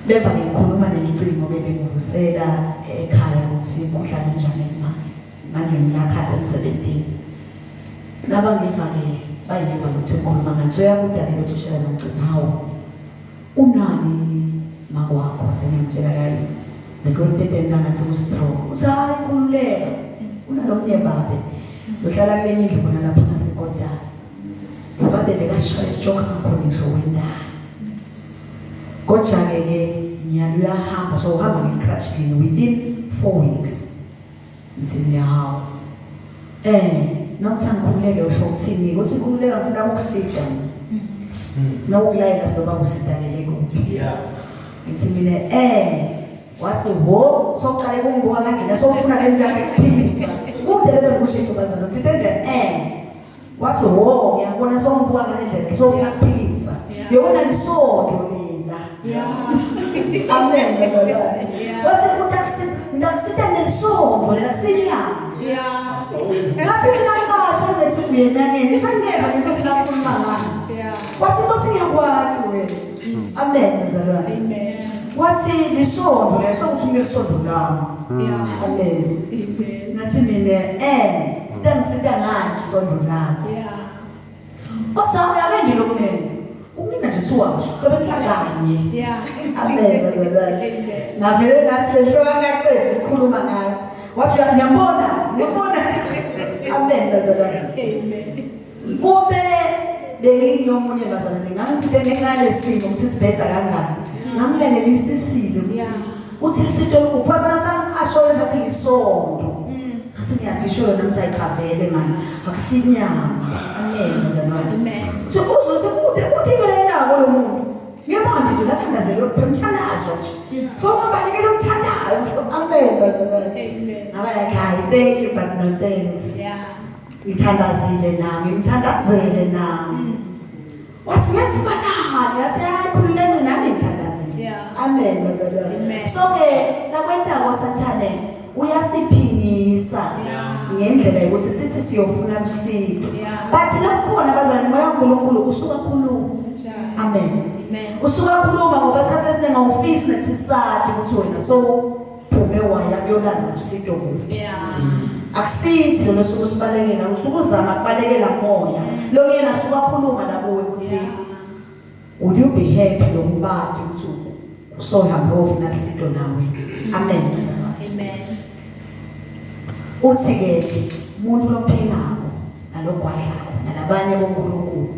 beva ngikhuluma nelicingo bebengivusela ekhaya ukuthi kuhlala njani kumanje manje ngilakhatha emsebenzini naba ngiva-ke bayiva ukuthi ngikhuluma ngani so yakuda-ke lo thishela nomcithi hawu unani makwakho sengiyamtshela kayi ngikuyoteteni langathi ku-stroke uthi hayi khululeka unalomnye babe lohlala kulenye indlu khona lapha ngasekotasi lo babe bekashaya istroke angakhoni ngisho wendalo kodwa-ke ke nyalo uyahamba so uhamba nge-crutch line within 4 weeks ngithi mina hawu eh nokuthi angikhululeke usho ukuthini ukuthi khululeka ngifuna ukukusida mina. Nawukulayela siloba kusidanele kuphi? Yeah. Ngithi mina eh wathi wo soqale kungibuka kanjena sofuna le nto yakhe kuphilisa. Kude lebe kushintsho bazalwane. Ngithe nje eh wathi wo ngiyabona songibuka ngale ndlela sofuna kuphilisa. Yobona lisonto lena. Yeah. Amen bazalwane. Yeah. Wathi utakusita ndakusita nelisonto lena kusinyama. Yeah. Ngathi mina ngikasho ngithi uyenaneni sengiyeva ngizofuna ukukhuluma ngani. Yeah. Wathi futhi ngiyakwazi wena. Amen bazalwane. Amen. Wathi lisonto leso uthi lisonto lami. Yeah. Amen. Amen. Ngathi mina eh tangisita ngani lisonto lami. Yeah. Wathi awuyake lokunene. Ukunina nje suwasho usebenzisa kanye. Yeah. Amen bazalwane. Amen. Ngavele ngathi le nto angaqedi ukukhuluma ngathi. Wathi ngiyambona, ngiyambona. Amen bazalwane. Amen. Kube benginomunye bazalwane ngangithi ngenxa lesimo ukuthi sibhetha kangaka. Ngangilenelisisile ukuthi Yeah. uthi isito lokuphosa nasasho lesathi lisonto. Ngase ngiyadisho yona nami sayichavele manje. Akusinyama. Amen bazalwane. Amen. Uthi uzothi kude kude into leyinako lo muntu. Ngiyabona nje lathandazela umthandazo nje. So ungabalekela umthandazo. Amen bazalwane. Amen. Ngaba like hayi thank you but no thanks. Yeah. Ngithandazile nami, ngithandazele nami. Wathi ngiyakufanana, ngathi hayi khululeke nami ngithandazile. Yeah. Amen bazalwane. Amen. So ke nakwentako sathane uyasiphingisa Yeah. ngendlela yokuthi sithi siyofuna usizo. Yeah. But lakukhona bazalwane moya kaNkulunkulu usuka khuluma. Njalo. Amen. Amen. Usuka khuluma ngoba isikhathi esiningi awufisi nethi sati ukuthi wena so phume waya kuyolanza usizo kuphi. Yeah. Akusithi lona osuke usibalekela, usuke uzama kubalekela moya. Lo yena suka khuluma nakuwe ukuthi would you be happy lokubati ukuthi usohambe ofuna lisito nawe. Amen bazalwane. Amen. Uthi ke umuntu lophingako nalogwadlako nalabanye boNkulunkulu.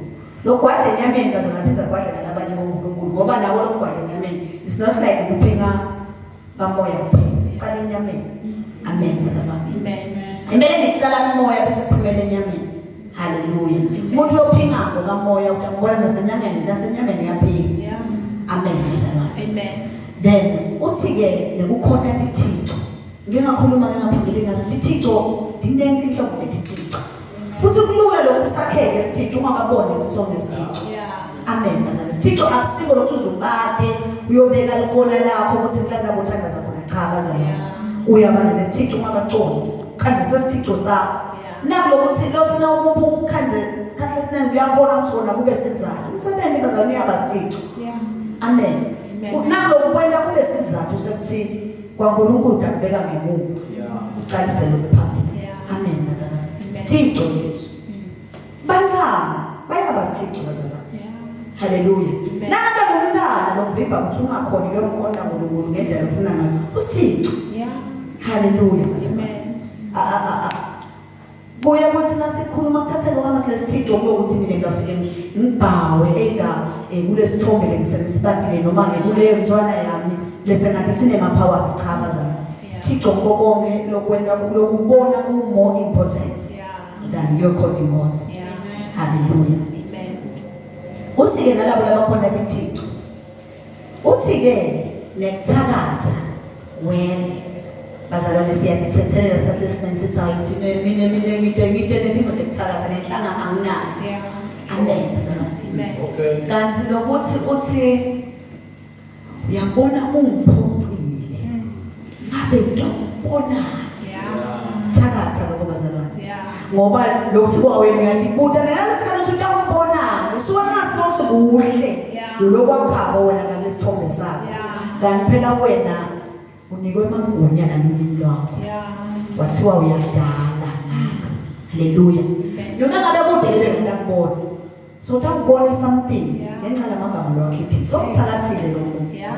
Logwadla enyameni bazalwane phindze agwadle nalabanye boNkulunkulu ngoba nabo logwadla enyameni it's not like kuphinga kamoya kuphela. Uqala enyameni. Amen bazalwane. Amen. Kumele nekucala kumoya bese kuphumela enyameni. Haleluya. Umuntu lophingako kamoya utambona nasenyameni, nasenyameni uyaphinga. Yeah. Amen bazalwane. Amen. Then uthi ke nekukhona tithixo. Ngike ngakhuluma ke ngaphambilini ngathi tithixo dinengi inhlobo letithixo. Futhi kulula lokhu sisakheke isithixo ungakaboni ukuthi sonesithixo. Yeah. Amen bazalwane. Isithixo akusiko lokhu uzubade uyobeka likona lakho ukuthi kulanda kuthandaza khona cha bazalwane. Yeah. Uyaba nje nesithixo ungakaconsi. Khanze sesithixo sakho. Yeah. Nakulokuthi lothi nawukubuka ukukhanze isikhathi esiningi uyakhona ukuthi wona kube sizathu. Umsebenzi bazalwane uyaba sithixo. Yeah. Amen. Amen. Nakulokukwenta kube sizathu sekuthi kwaNkulunkulu takubeka ngemuva. Yeah. Uqalise lokuphambili. Yeah. Amen bazalwane. Amen. Sithixo Yesu. Bantwana bayaba sithixo bazalwane. Yeah. Haleluya. Amen. Nangabe ngumntwana lokuvimba ukuthi ungakhoni kuyokhona uNkulunkulu ngendlela ofuna ngayo. Usithixo. Yeah. Haleluya bazalwane. Amen. A- a- a- a- Kuya kuthi nasikhuluma kuthatheke kwami silesithixo kuyokuthi mina ngafike ngibhawe ega eh, kulesithombe lengisebenzisibakile noma ngekuleyo ntwana yami lese ngathi sinema powers cha bazalwane. Yeah. Sithixo kuko konke lokwenta lokubona ku more important Yeah. than your calling us. Yeah. Hallelujah. Amen. Uthi ke nalabo labakhona kuThixo. Uthi ke nekuthakatha wena bazalwane siyazithethelela sikhathi esiningi sithi hayi thina mina mina ngide ngide nephimbo lekuthakatha nenhlanga anginayo. Yeah. Amen bazalwane. Amen. Okay. Kanti lokuthi uthi uyabona ungiphucile. Ngabe ngitokubona Yeah. thakatha lokho bazalwane. Yeah. ngoba lokhu kwawena uyatibuta nalesikhathi ukuthi utakubonani usuke kungasothi kuhle Yeah. lokwakhabo wena ngalesithombe sakho Yeah. kanti phela wena unikwe amagunya nalulimi lwakho Yeah. wathiwa uyadala ngalo haleluya Amen. noma ngabe kude lebe ngitakubona so utakubona something Yeah. ngenxa lamagama lwakhiphile so kuthakathile lokho Yeah.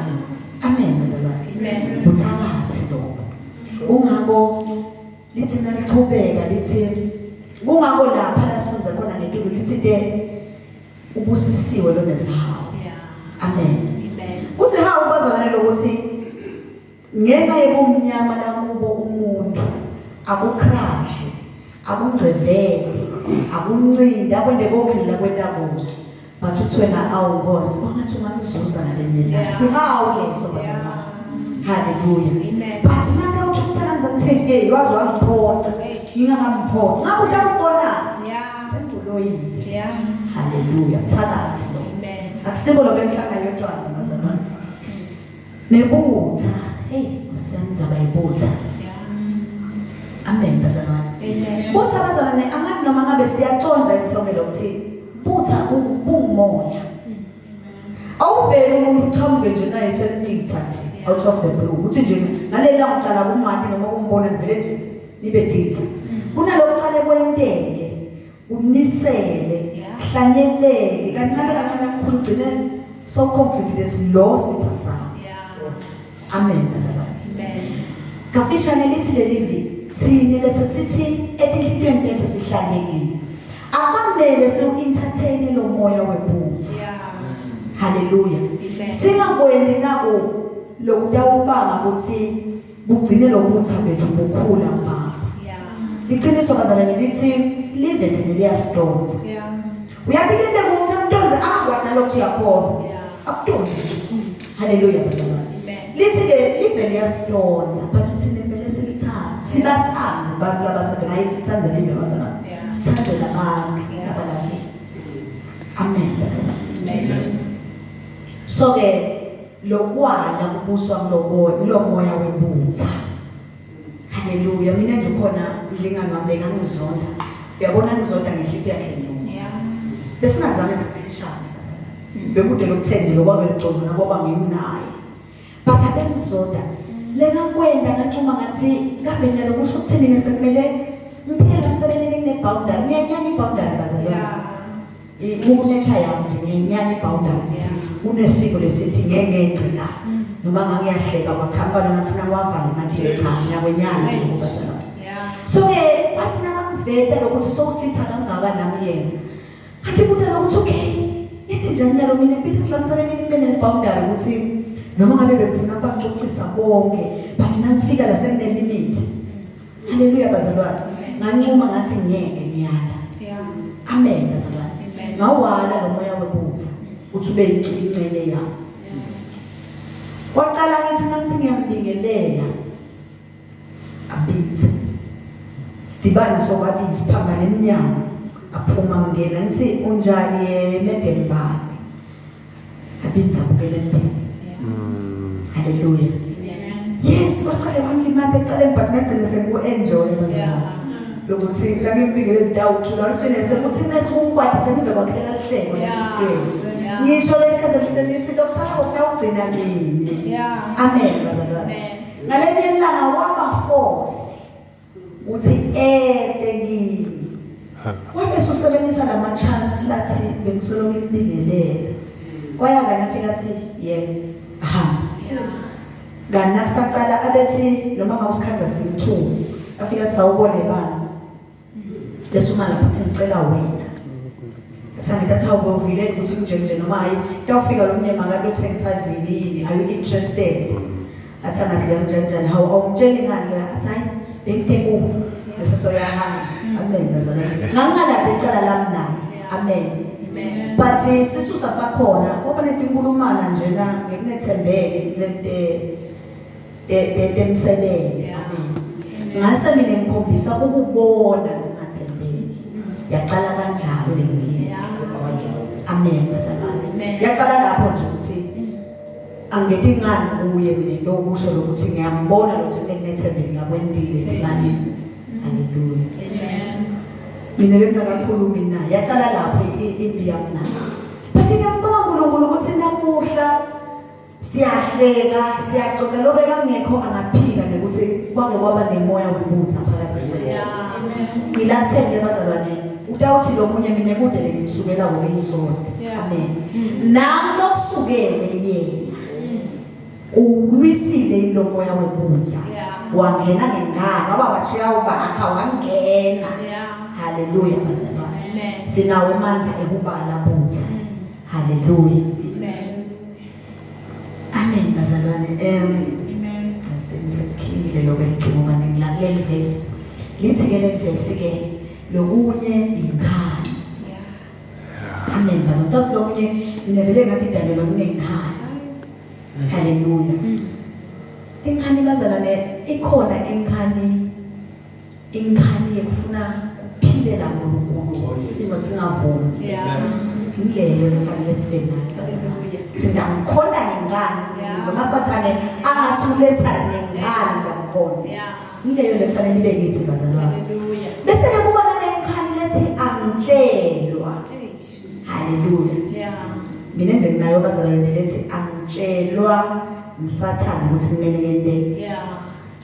amen bazalwane Amen. buthakathi lokho kungako lithi nalichubeka lithi kungako lapha lasifunza khona ngetulu lithi ke ubusisiwe lonezihawu Yeah. amen Amen. kusihawu bazalwane lokuthi ngenxa yobumnyama lakubo umuntu akucrash akungcevele akuncindi akwende konke la kwenta konke. But uthi wena awu Nkosi, kwangathi ungamzuza ngalenye ilanga. Sihawu leso bazalwane. Hallelujah. Amen. But manje uthukutha kanzani kuthi hey waze wangiphoxa. Ngingakamphoxa. Ngabe utakubona? Yeah. Senguloyile. Yeah. Hallelujah. Mthakathi lo. Amen. Akusibo lo benhlanga yotshwala bazalwane. Nebutha. Hey, usenza bayibutha. Yeah. Amen bazalwane. Amen. Butha bazalwane angathi noma ngabe siyaconza emsomelo ukuthi butha bumoya. Awuveli umuntu uqhamuke nje naye selitha nje out of the blue. Uthi nje ngaleli langa uqala kumati noma kumbona nivele nje nibe ditha. Kunalokuqale kwenteke unisele Yeah. hlanyeleke kancane kancane kukhulu ugcine so conclude lethi lo sitha sami. Yeah. Amen bazalwane. Amen. Kafishane lithi leli vi thini lesesithi etinhlitweni tethu sihlalekile. Akamele siwu-entertain lo moya webutha. Yeah. Haleluya. Amen. Singakweni nako lokutawubanga ukuthi bugcine lobutha bethu bukhula mbamba. Yeah. Liqiniso bazalwane lithi live thina liyasidonsa. Yeah. Uyathi kente umuntu akutonze angakwati nalokhu uyakhona. Yeah. Akutonze. Haleluya bazalwane. Amen. Lithi ke live liyasidonsa but thina kumele silithande. Sibathande abantu labasebe nayithi sithande live bazalwane. Yeah. Sithande labantu Yeah. abalaphi. Amen bazalwane. Amen. So ke lokwala kubuswa kulomoya kulomoya webutha. Haleluya mina nje khona umlingani wami bekangizonda. Uyabona ngizonda ngenhliziyo yakhe nyonke. Yeah. Besingazange sisishane bazalwane. Bekude lokuthenje lokwake ligcono nabo ngimnaye. But abengizonda lengakwenda ngacuma ngathi kambe nyalo kusho ukuthi mina sekumele ngiphele emsebenzini kune boundary. Ngiyanyanya i-boundary bazalwane. Yeah. Ukunecha yami nje ngiyinyanya i-boundary ukuthi kunesiko lesithi ngeke la noma ngangiyahleka kwaqhamuka lona ngifuna ngiwavale manje cha ngiyakwenyanya lokho bazalwane. Yeah. So ke wathi nakangiveta lokuthi sowusitha kangaka nami yena. Ngathi buta lokuthi okay, ngeke njani nalo mina impilo silamsebenzini kube ne-boundary ukuthi noma ngabe bekufuna ukubacocisa bonke but nangifika la sekune limit. Haleluya bazalwane. Ngancuma ngathi ngeke ngiyala. Yeah. Amen bazalwane. Amen. Ngawala lo moya webutha uthi ube ingcwele yami. Kwaqala ngithi nangithi ngiyambingelela. Abithe. Sidibane sobabili siphambane eminyango. Aphuma ngena ngithi unjani madam bani. Abithe abukele empini. Yeah. Hallelujah. Amen. Yes, waqale wangilimata ekuqaleni but ngagcina sengiku-enjoy bazalwane. Yeah. Lokuthi langimbikele ngidawuthula ngigcine sekuthi nethi kungikwati sengive kwaphela lihleko Yeah. lehlukene. Yeah. Ngisho le khathi lihlelo lithi lokusala kokutawugcina mina. Yeah. Amen bazalwane. Amen. Ngalenye ilanga waba forced uthi ede kimi. Wabe usebenzisa lama chance lathi bengisolo ngimbingelela. Kwaya kanye afika athi yebo ahamba. Yeah. Kanti nakusaqala abethi noma ngawusikhandla siyi-2 afika athi sawubone bani. Bese uma lapho athi ngicela wena. Athi angithi awuvile ukuthi kunje nje noma hayi tawufika lo mnyama kade uthengisa yini are you interested? Athi angathi leyo njani njani hawu awumtsheli ngani loya athi hayi bengitekuwe bese soyahamba. Amen bazalwane. Ngangingalaphi icala lami naye. Amen. Amen. But sisusa sakhona ngoba netinkulumana njena ngekunethembeke kulente temsebenzi. Yeah. Amen. Ngase mina ngikhombisa ukubona ukungathembeki. Yaqala kanjalo le nkinga. Yeah. Amen bazalwane. Amen. Yaqala lapho nje ukuthi angeti ngani kuye mina lokusho lokuthi ngiyambona lokuthi kunethembeki lakwendile imali. Hallelujah. Amen. Mina bengingakakhulumi naye. Yaqala lapho impi yami naye. But ngiyambonga uNkulunkulu ukuthi namuhla siyahleka, siyaxoxa lo bekangekho angaphika nekuthi kwake kwaba nemoya webutha phakathi kwethu. Yeah. Ngilathembe bazalwane utawuthi lo munye mina kude lengimsukela wokuyizona. Yeah. Amen. Nami lokusukele yena ulwisile lo moya webutha. Yeah. Wangena ngengane waba bathi uyawubakha wangena. Yeah. Haleluya bazalwane. Amen. Sinawo amandla ekubala butha. Haleluya. Amen. Amen bazalwane. Amen. Sekukhile lokho eligcina kaningi la kuleli verse. Lithi ke leli verse ke lokunye inkhani. Yeah. Amen bazalwane. Mntasi lomunye ngivele ngathi idalelwa kunenkhani. Haleluya. Inkhani bazalwane ikhona inkhani inkhani yekufuna kuphilela uNkulunkulu simo singavumi. Yeah. Ngileyo lefanele sibe nayo. Hallelujah. Singamkhona ngenkani Yeah. noma sathane angathi uletha ngenkani ngamkhona. Yeah. Ngileyo lefanele ibe kithi bazalwane. Hallelujah. Bese ke kuba nenkhani lethi angitshelwa. Eish. Haleluya. Yeah. Mina nje nginayo bazalwane lethi angitshelwa ngisathane ukuthi kumele ngente. Yeah.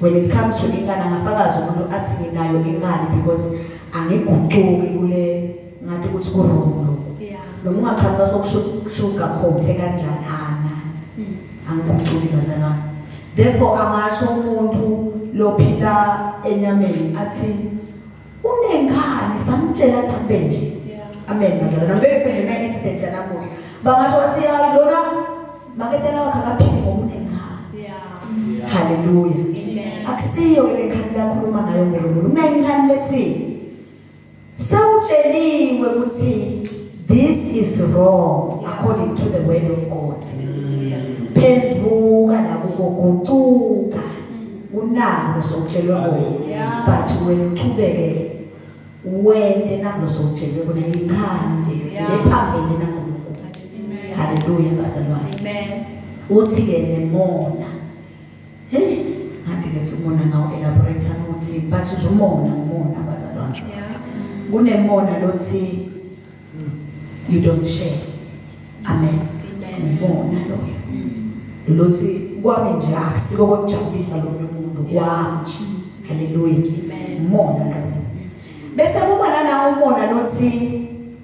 When it comes to inkani angafakaza umuntu athi nginayo inkani because angigucuki kule ngathi ukuthi ku wrong lokho. Yeah. Noma ungaqhamuka sokushuga coat kanjani ana. Angigucuki bazalwane. Therefore angasho umuntu lophila enyameni athi unenkani samtshela athi akube nje. Yeah. Amen bazalwane. Ngibekise nje na incident yanamuhla. Bangasho bathi ya lona maketela wakhe akaphili ngoba unenkani. Yeah. Hallelujah. Amen. Akusiyo ke lenkani lakhuluma ngayo uNkulunkulu. Kunenkani lethi sewutsheliwe ukuthi this is wrong Yeah. according to the word of God. Hallelujah. Phenduka nakukugucuka. Unako sokutshelwe kona. Yeah. But wena uchubeke wente nako sokutshelwe kona inkani le Yeah. lephambene naNkulunkulu. Amen. Hallelujah bazalwane. Amen. Uthi ke nemona. Hey, ngathi ke umona ngawo elaborate ukuthi but nje umona ngumona bazalwane. Yeah. Kunemona lothi you don't share. Amen. Amen. Umona loyo. Lothi kwami nje akusiko kokujabulisa lo muntu kwami nje. Hallelujah. Amen. Umona loyo. Bese kuba nana umona lothi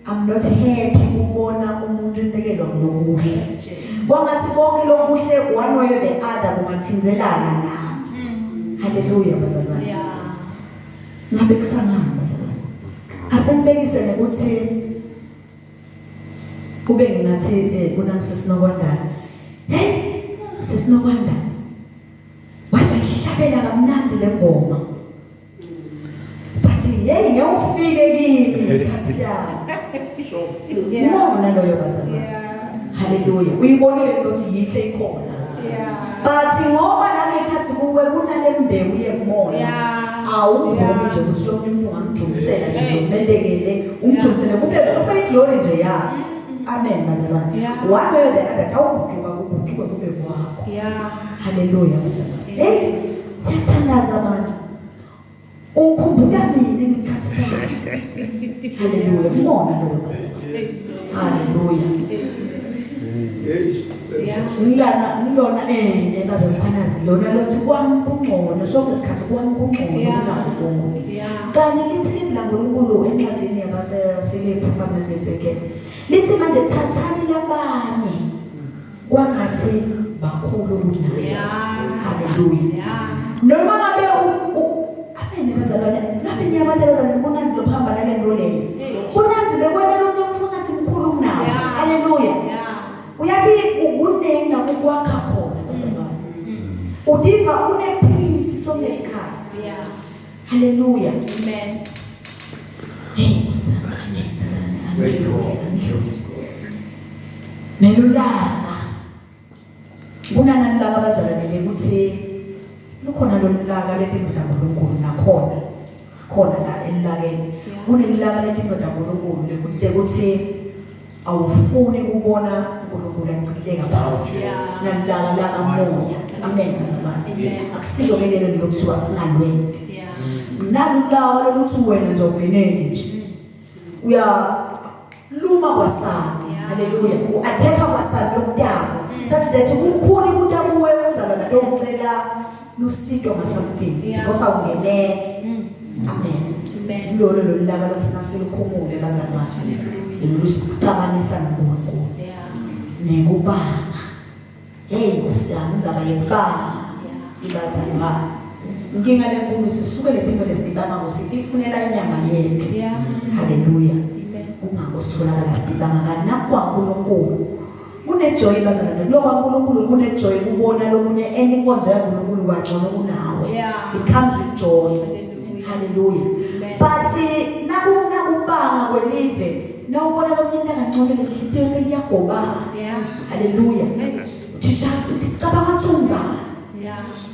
I'm not happy ukubona umuntu enikelwa ngokuhle. Jesus. Kwangathi konke lokuhle one way or the other kungathinzelana nami. Hallelujah bazalwane. Yeah. Ngabe kusangani bazalwane. Asenibekise ngokuthi kube ngingathi eh, kunansi sinokwandana. Hey, sisinokwanda. Waze wayihlabela kamnandi le ngoma. But hey, ngeke ufike kimi ngekhathi yami. Sure. Umona loyo bazalwane. Yeah. Hallelujah. Uyibonile into ukuthi yinhle ikhona. Yeah. But ngoba la ngekhathi kuwe kunale mbewu yemoya. Yeah. Awuvumi Yeah. nje ukuthi lo muntu ungamjumisela nje Hey. umelekele, umjumisele kube kube iglory nje yakhe. Amen bazalwane. Yeah. One way or the other awuguquka kuguquke kube kwakho. Yeah. Hallelujah bazalwane. Hey, uyathandaza manje. Ukhumbula mina ngekhathi sakhe. Hallelujah. Umona loyo bazalwane. Hallelujah. Hey, Yeah. Ngilana ngilona eh bazomkhwanazi lona lothi kwami kungcono sonke isikhathi kwami kungcono Yeah. kunako konke. Yeah. Kanye lithi livi laNkulunkulu encwadini yabaseFilipi if I'm not mistaken. Lithi manje thathani labanye kwangathi bakhulu kunawe. Yeah. Hallelujah. Yeah. Noma ngabe amen bazalwane ngabe niyabantu abazalwane kunanzi lokuhamba nale nto leyo. Kunanzi bekwenela umuntu ngathi mkhulu kunawe. Yeah. Hallelujah. Yeah. Uyathi ukunengi nakukwakha khona bazalwane. Udiva une peace sonke isikhathi. Yeah. Hallelujah. Amen. Hey Nkosi, amen bazalwane. Praise God. Amen. Nelulaka. Kunanani laka abazalwane ukuthi lukhona lolulaka letinto kaNkulunkulu nakhona. Khona la elulakeni. Yeah. Kunelulaka letinto kaNkulunkulu lekute ukuthi awufuni kubona uNkulunkulu acileka phansi. Yeah. Nalulaka laka moya. Amen bazalwane. Amen. Akusilo ke lelo lokuthiwa singalwenti. Yeah. Nalulawa lokuthi wena nje ungeneni nje. Uya luma kwasani. Yeah. Hallelujah. U-attack kwasani lokutako. Such that kumkhulu kutakuwe uzalwana lokucela lusito ngasomething Yeah. because awungenele. Amen. Amen. Lolo lolulaka lokufuna silukhumule bazalwane. Hallelujah. Lusixabanisa noNkulunkulu. Yeah. Nekubanga. Hey Nkosi yami indzaba yekubanga. Yeah. Sibazalwane. Inkinga lenkulu sisuke letinto lesibanga ngosifunela inyama yethu. Yeah. Hallelujah. Amen. Kungako sitholakala sibanga kanakwaNkulunkulu. Kunejoy bazalwane lokwaNkulunkulu kunejoy kubona lomunye enkonzo yaNkulunkulu kangcono kunawe. Yeah. It comes with joy. Hallelujah. Hallelujah. Amen. But nakubanga kwelive nawubona lomunye into kangcono kangcono lenhlitiyo seyiyagobana. Haleluya. Uthisha ucabanga tsumba.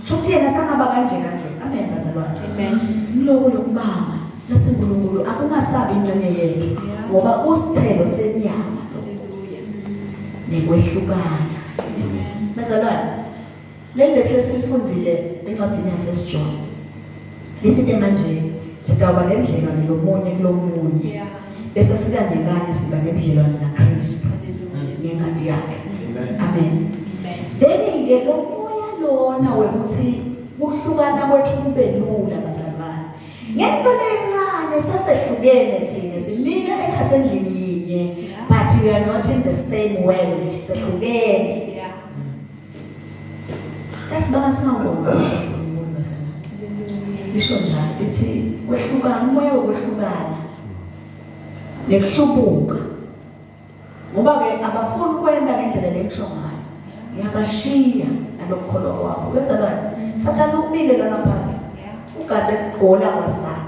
Shukuthi yena sangaba kanje kanje. Amen bazalwane. Amen. Loko lokubanga lathi uNkulunkulu akungasabi ingxenye yethu ngoba usithelo senyama nekwehlukana. Bazalwane, le verse lesilifundzile encwadini yaFirst John lithi ke manje sitawuba nebudlelwane lomunye kulomunye bese sikanye kanye siba nebudlelwane naKristu ngengati yakhe. Amen. Then ke lo moya lona wekuthi kuhlukana kwethu kube lula bazalwane. Ngento lencane sesehlukene thina simile ekhathi endlini yinye but we are not in the same world sehlukene. Yeah. Lasibanga singangoma bazalwane. Lisho njalo lithi kwehlukana umoya wokwehlukana nekuhlubuka ngoba ke abafuni kwenda ngendlela lengisho ngayo ngiyabashiya nalokukholwa kwabo bezalwane sathane umile la ngaphandle ugadze kugola kwasana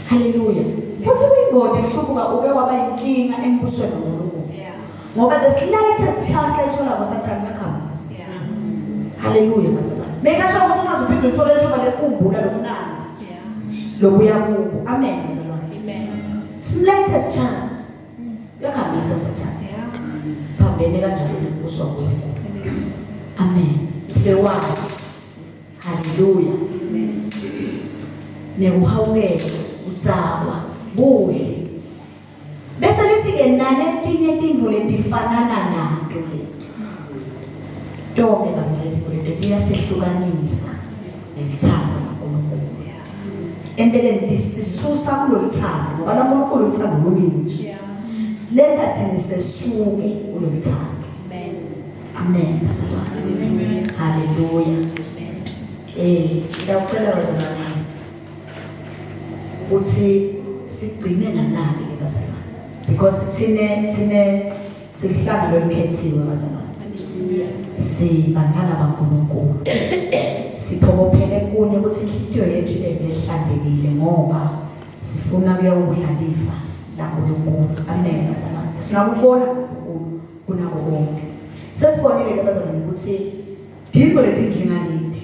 haleluya futhi kuyingodi kuhlubuka uke waba inkinga embusweni kaNkulunkulu ngoba the slightest chance ayithola ngosathane uyakhambisa haleluya bazalwane make sure ukuthi ungaze uphinde uthole ithuba lekukhumbula lomnanzi lokuya kubo amen bazalwane Amen. Slightest chance. Uyakhambisa sathane. Yeah. Phambene kanjalo nombuso waNkulunkulu. Amen. Ufe wazi. Haleluya. Amen. Nekuhawukela, utsakwa, buhle. Bese lithi ke naletinye tintfo letifanana nato leti. Tonke bazalwane tintfo leti tiyasehlukanisa nelithando laNkulunkulu. Yeah. Empeleni tisisusa kuloluthando ngoba laNkulunkulu uthando luningi. Yeah. Lenta thina sesuke kuloluthando. Amen. Amen bazalwane. Amen. Haleluya. Amen. Ngiyacela bazalwane ukuthi sigcine nganaki ke bazalwane because thine thine sihlanga lolukhethiwe bazalwane. Hallelujah. Sibantwana baNkulunkulu. Siphokophele kunye ukuthi inhlitiyo yethu ibe ngehlantekile ngoba sifuna kuyokudla lifa laNkulunkulu. Amen bazalwane. Sifuna ukubona uNkulunkulu kunako konke. Sesibonile ke bazalwane ukuthi tintfo letinjengaleti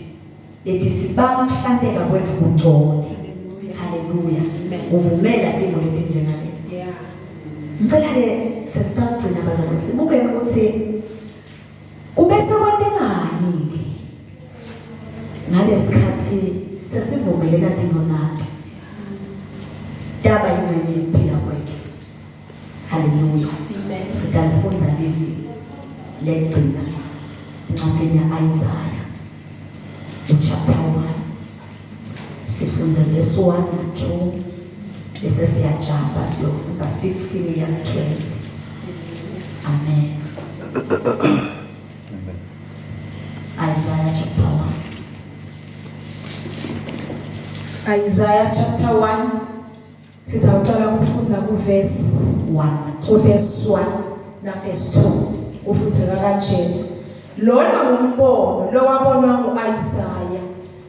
letisibanga kuhlanteka kwethu kungcole. Hallelujah. Haleluya. Amen. Uvumela timo letinjengaleti. Yeah. Ngicela ke sesitawugcina bazalwane sibukele ukuthi kube sekwentekani ke ngalesikhathi sesivumelene tinonati taba ingcenye yokuphila kwethu. Haleluya. Amen. Sitalifundza livi lekugcina encwadzini ya-Isaya uchapter 1 sifundza verse 1 na 2 bese siyajumpa siyofundza 15 ya 20. Amen. Amen. Isaiah chapter 1 Isaiah chapter 1 sitawuqala kufundza kuverse 1 na 2. kuverse 1 na verse 2 ufundzeka kanjena lona ngumbono lowabonwa nguIsaya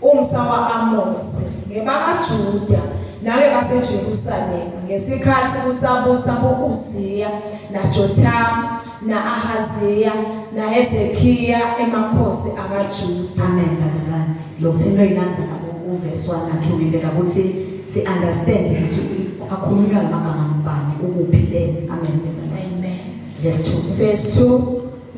umsa waAmose ngebakaJuda nake baseJerusalema ngesikhathi kusabusa boUziya naJotham naAhaziya naHezekiya emakhosi akaJuda. Amen bazalwane. Lokuthi into ilandzela kuverse 1 na 2 ngentela ukuthi si understand ukuthi akhulunywa lamagama ngubani ukuphi le. Amen bazalwane. Amen. Verse 2. Verse 2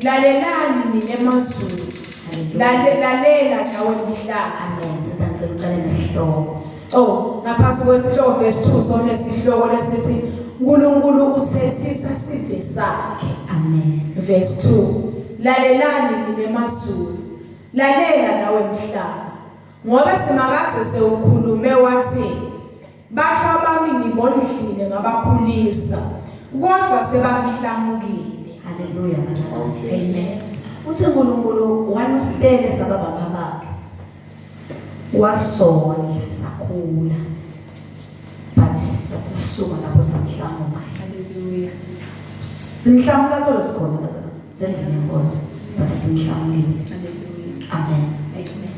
Lalelani nina emazulu Hallelujah. lalela nawe mhlaba. Amen. Sitacela uqale nesihloko. Oh ngaphansi kwesihloko verse 2 sone sihloko lesithi uNkulunkulu uthethisa sive sakhe. Amen. Verse 2 Lalelani nina emazulu lalela nawe mhlaba ngoba simakadze sewukhulume wathi bathwa bami ngibondlile ngabakhulisa kodwa sebamhlamukile. Hallelujah bazalwane. Amen. Uthi uNkulunkulu wanusitele saba bapha bakhe. Wasondla sakhula. But sathi sisuka lapho samhlamuka. Hallelujah. Simhlamuka solo sikhona bazalwane. Sendlini yenkosi. But simhlamukile. Hallelujah. Amen. Amen.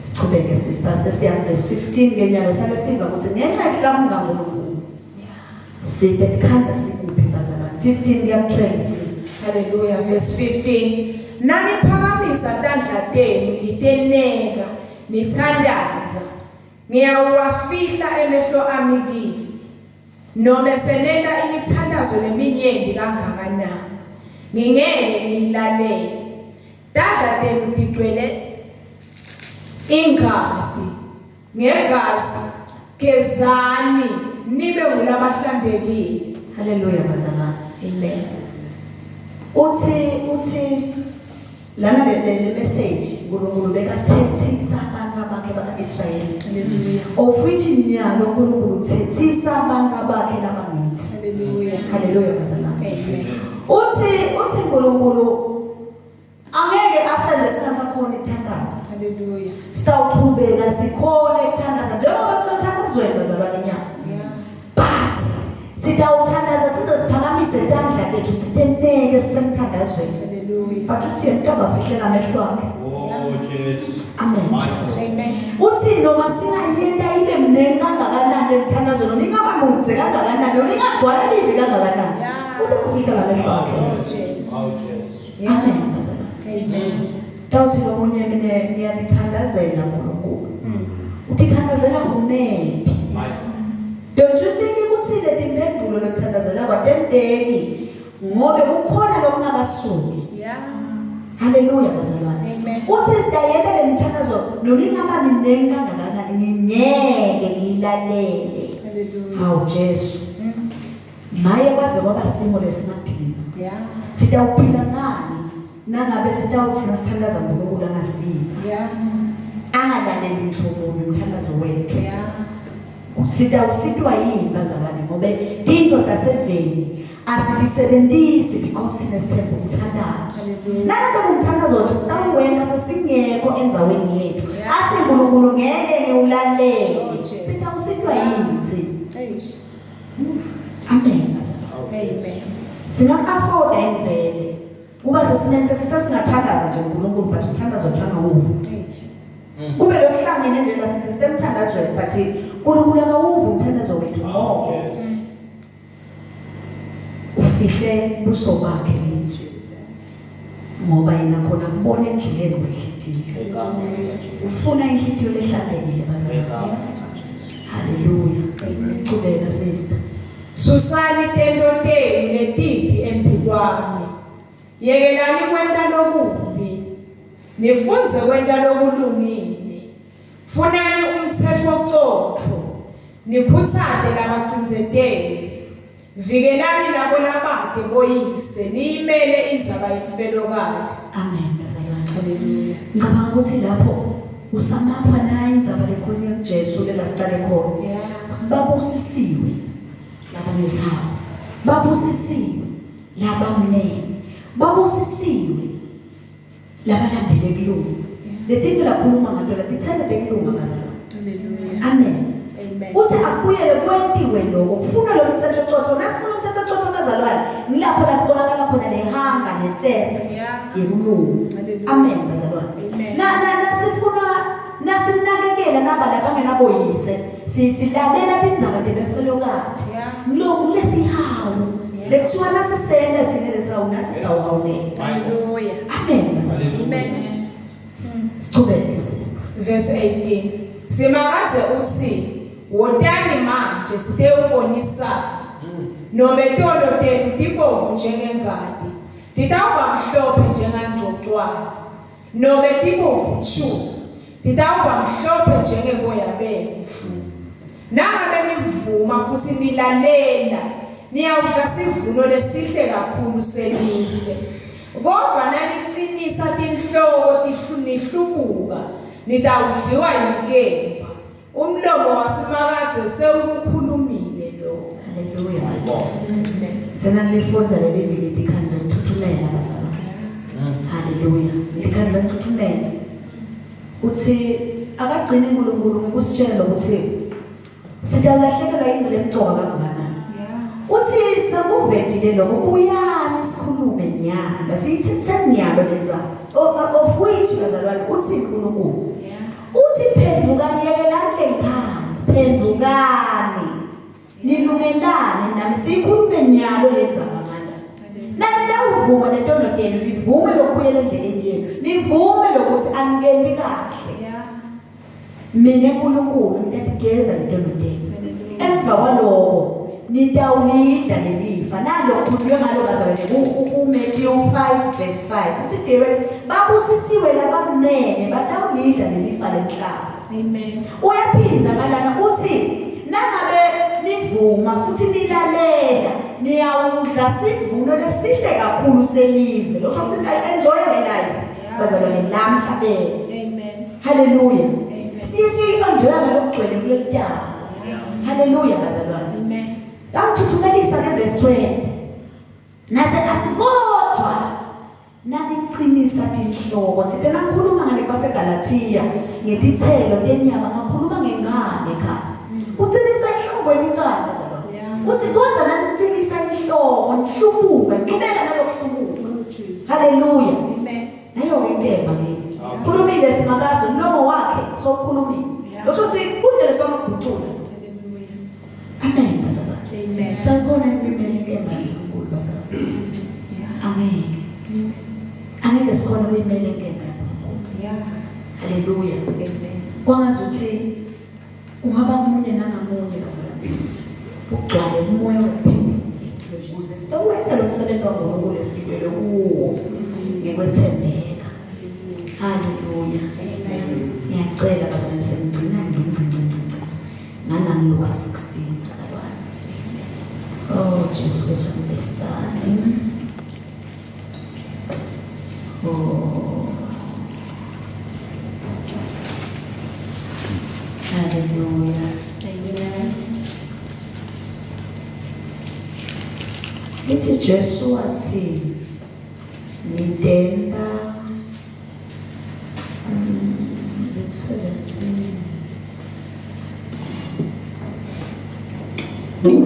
Sichubeke sister sesiya verse 15 ngenyalo sale siva ukuthi ngenxa yokuhlamuka uNkulunkulu. Side khanza sikuphi bazalwane. 15 kuya ku-20 sister. Hallelujah verse 15 Naniphakamisa tandla tenu niteneka nithandaza ngiyawafihla emehlo ami kini nome senenta imithandazo leminyenti kangakanani ngingeke ngiyilalele tandla tenu tigcwele ingati ngegazi gezani nibe ngulabahlantekile Hallelujah bazalwane. amen Uthi uthi lana le le, le message uNkulunkulu bekathethisa abantu abakhe baka-Israyeli. Hallelujah. Of which nyalo uNkulunkulu uthethisa abantu abakhe labangithi. Hallelujah. Hallelujah bazalwane. Amen. Uthi uthi uNkulunkulu angeke asenze singasakhona ukuthandaza. Hallelujah. Sitawuqhubeka sikhone ukuthandaza njengoba sithandazweni bazalwane nyalo. Yeah. But sitawuthandaza size siphakamise tandla tethu siteneke sisemthandazweni. Hallelujah. But uthi yena utawafihlela amehlo akhe. Oh Jesu. Amen. My God. Amen. Uthi noma singayenta ibe mnengi kangakanani emthandazweni noma ingaba mudze kangakanani noma ingagcwala livi kangakanani. Yeah. Utawufihlela amehlo Oh akhe. Jesu. Oh Jesu. Yeah. Amen bazalwane. Amen. Tawuthi lomunye mina ngiyatithandazela uNkulunkulu. Utithandazela kumephi? My God. Don't you think ukuthi le timpendulo lokuthandazela kwatenteki ngobe kukhona lokungakasuki. Yeah. Haleluya bazalwane. Amen. Uthi dayeka le mthandazo noma ingaba minengi kangakanani ngingeke ngiyilalele. Hallelujah. Hawu Jesu. Maye kwaze kwaba simo lesingadima. Yeah. Sitawuphila ngani nangabe sitawuthina sithandaza uNkulunkulu angasiva. Yeah. Angalaleli ngisho munye umthandazo wethu. Yeah. Sitawusitwa yini bazalwane ngobe tinto taseveni asitisebenzisi because thina sithemba umthandazo. Hallelujah. Nalapho umthandazo wethu sitawuwenta sesingekho endzaweni yethu. Yeah. Athi uNkulunkulu ngeke ngiwulalele. Oh, Jesu. Sitawusitwa yini thina? Eish. Amen bazalwane. Amen. Singaku-afforda imvele. Kuba sesimeni sethu sesingathandaza nje uNkulunkulu but umthandazo wethu angawuvi. Eish. Kube lo sihlangene nje la sithi sisemthandazweni but uNkulunkulu akawuvi umthandazo wethu Oh ngoba Jesu. ufihle buso bakhe kithi Jesus. ngoba yena khona kubona ekujuleni kwenhliziyo. Egama likaJesu. Ufuna inhliziyo lehlanzekile bazalwane. Egama likaJesu. Haleluya. Qhubeka sister. Susani tento tenu letimbi embikwami. Yekelani kwenta lokubi. Nifundze kwenta lokulungile. Funani umthetho ocotfo. Nikhutsate labacindzeteli. Vikelani labo labade boyise niyimele indzaba yemfelokati. Amen bazalwane. Hallelujah. Ngicabanga ukuthi lapho usamapha naye indzaba lekhulunywa kuJesu lela siqale khona. Yeah. Ukuthi babusisiwe laba nezihaba. Babusisiwe labamnene. Babusisiwe labalambele kulunga. Letinto lakhuluma ngato la titselo tekulunga bazalwane. Hallelujah. Amen. Amen. Uthi akubuyele kwentiwe lokho kufuna lo mthetho cotho nasifuna umthetho cotho bazalwane ngilapho la sibonakala khona le hunger ne thirst Yeah. yekulunga. Hallelujah. Amen bazalwane. Amen. Na na nasifuna nasinakekela naba labangenaboyise silalela tindzaba tebefelokati. Yeah. Lokhu lesihawu Yeah. lekuthiwa nasisenda thina lesihawu nathi sitawuhawukela. My God. Hallelujah. Amen bazalwane. Amen. Sichubeke sister. Verse 18. Simakadze uthi wotani manje sitewubonisana. Nome tono tenu tibovu njengengati, titawuba mhlophe njengangcocwane. Nome tibovu chu, titawuba mhlophe njengeboya bemvu. Nangabe nivuma futhi nilalela, niyawudla sivuno lesihle kakhulu selive. Kodwa naniqinisa tinhloko nihlubuka, nitawudliwa yinkemba. Umlomo waSimakadze sewukukhulumile lokho. Hallelujah. My God. Thina lifundza leli viki tikhandza ngithuthumela bazalwane. Hallelujah. Tikhandza ngithuthumela. Uthi akagcini uNkulunkulu ngokusitshela ukuthi sitawulahlekelwa yinto lemcoka kangakanani. Yeah. Uthi sekuvedile lokho buyani sikhulume nyalo. Siyithithe nyalo lendzaba. Of which bazalwane uthi uNkulunkulu Yeah. uthi phendukani yekelani lenkhani phendukani nilungelane nami siyikhulume nyalo lendzaba ngala. Nanitawuvuma netono tenu, nivume lokubuyela endleleni yenu, nivume lokuthi aningenti kahle. Yeah. Mina Nkulunkulu ngitatigeza letono tenu. Emva kwaloko nitawulidla lelifa nalo khulunywe ngalo bazalwane kuMatthew 5 verse 5 uthi dewe babusisiwe labamnene batawulidla lelifa lemhlaba. Amen. Uyaphinda ngalana uthi nangabe nivuma futhi nilalela niyawudla sivuno lesihle kakhulu selive. Lokho ukuthi siya-enjoy le life bazalwane la emhlabeni. Amen. Haleluya. Amen. Siye siyi-enjoya ngalokugcwele kuleli tanga. Haleluya bazalwane. Amen. Yangithuthumelisa ke verse 20. Nase athi kodwa naniqinisa tinhloko. Thina nakhuluma ngale kwaseGalatia ngetithelo tenyama ngakhuluma ngengane khathi. Uqinisa inhloko yenkani bazalwane. Yeah. Uthi kodwa naniqinisa inhloko nihlubuka niqhubeka nalokuhlubuka. Oh Jesus. Haleluya. Amen. Nayo ke inkemba ke. Khulumile Simakadze umlomo wakhe sokhulumile. Yeah. Lokho ukuthi kudlele songugucula. Hallelujah. Amen bazalwane. Amen. Sitawubona impilo inkemba kaNkulunkulu bazalwane. Yeah. Angeke. Angeke sikhona ukuyimela inkemba kaNkulunkulu. Yeah. Haleluya. Amen. Kwangazuthi ungaba munye nangamunye bazalwane. Ugcwale umoya wokuphendula ukuze sitawwenza lo msebenzi waNkulunkulu esibitelwe kuwo ngekwethembeka. Haleluya. Amen. Ngiyacela bazalwane sengigcina ngci ngci ngci ngci. Nganami Luka 16 bazalwane. Oh Jesu wethu ngibesibani. Oh. Haleluya. Amen. Lithi Jesu wathi nitenda is it 17?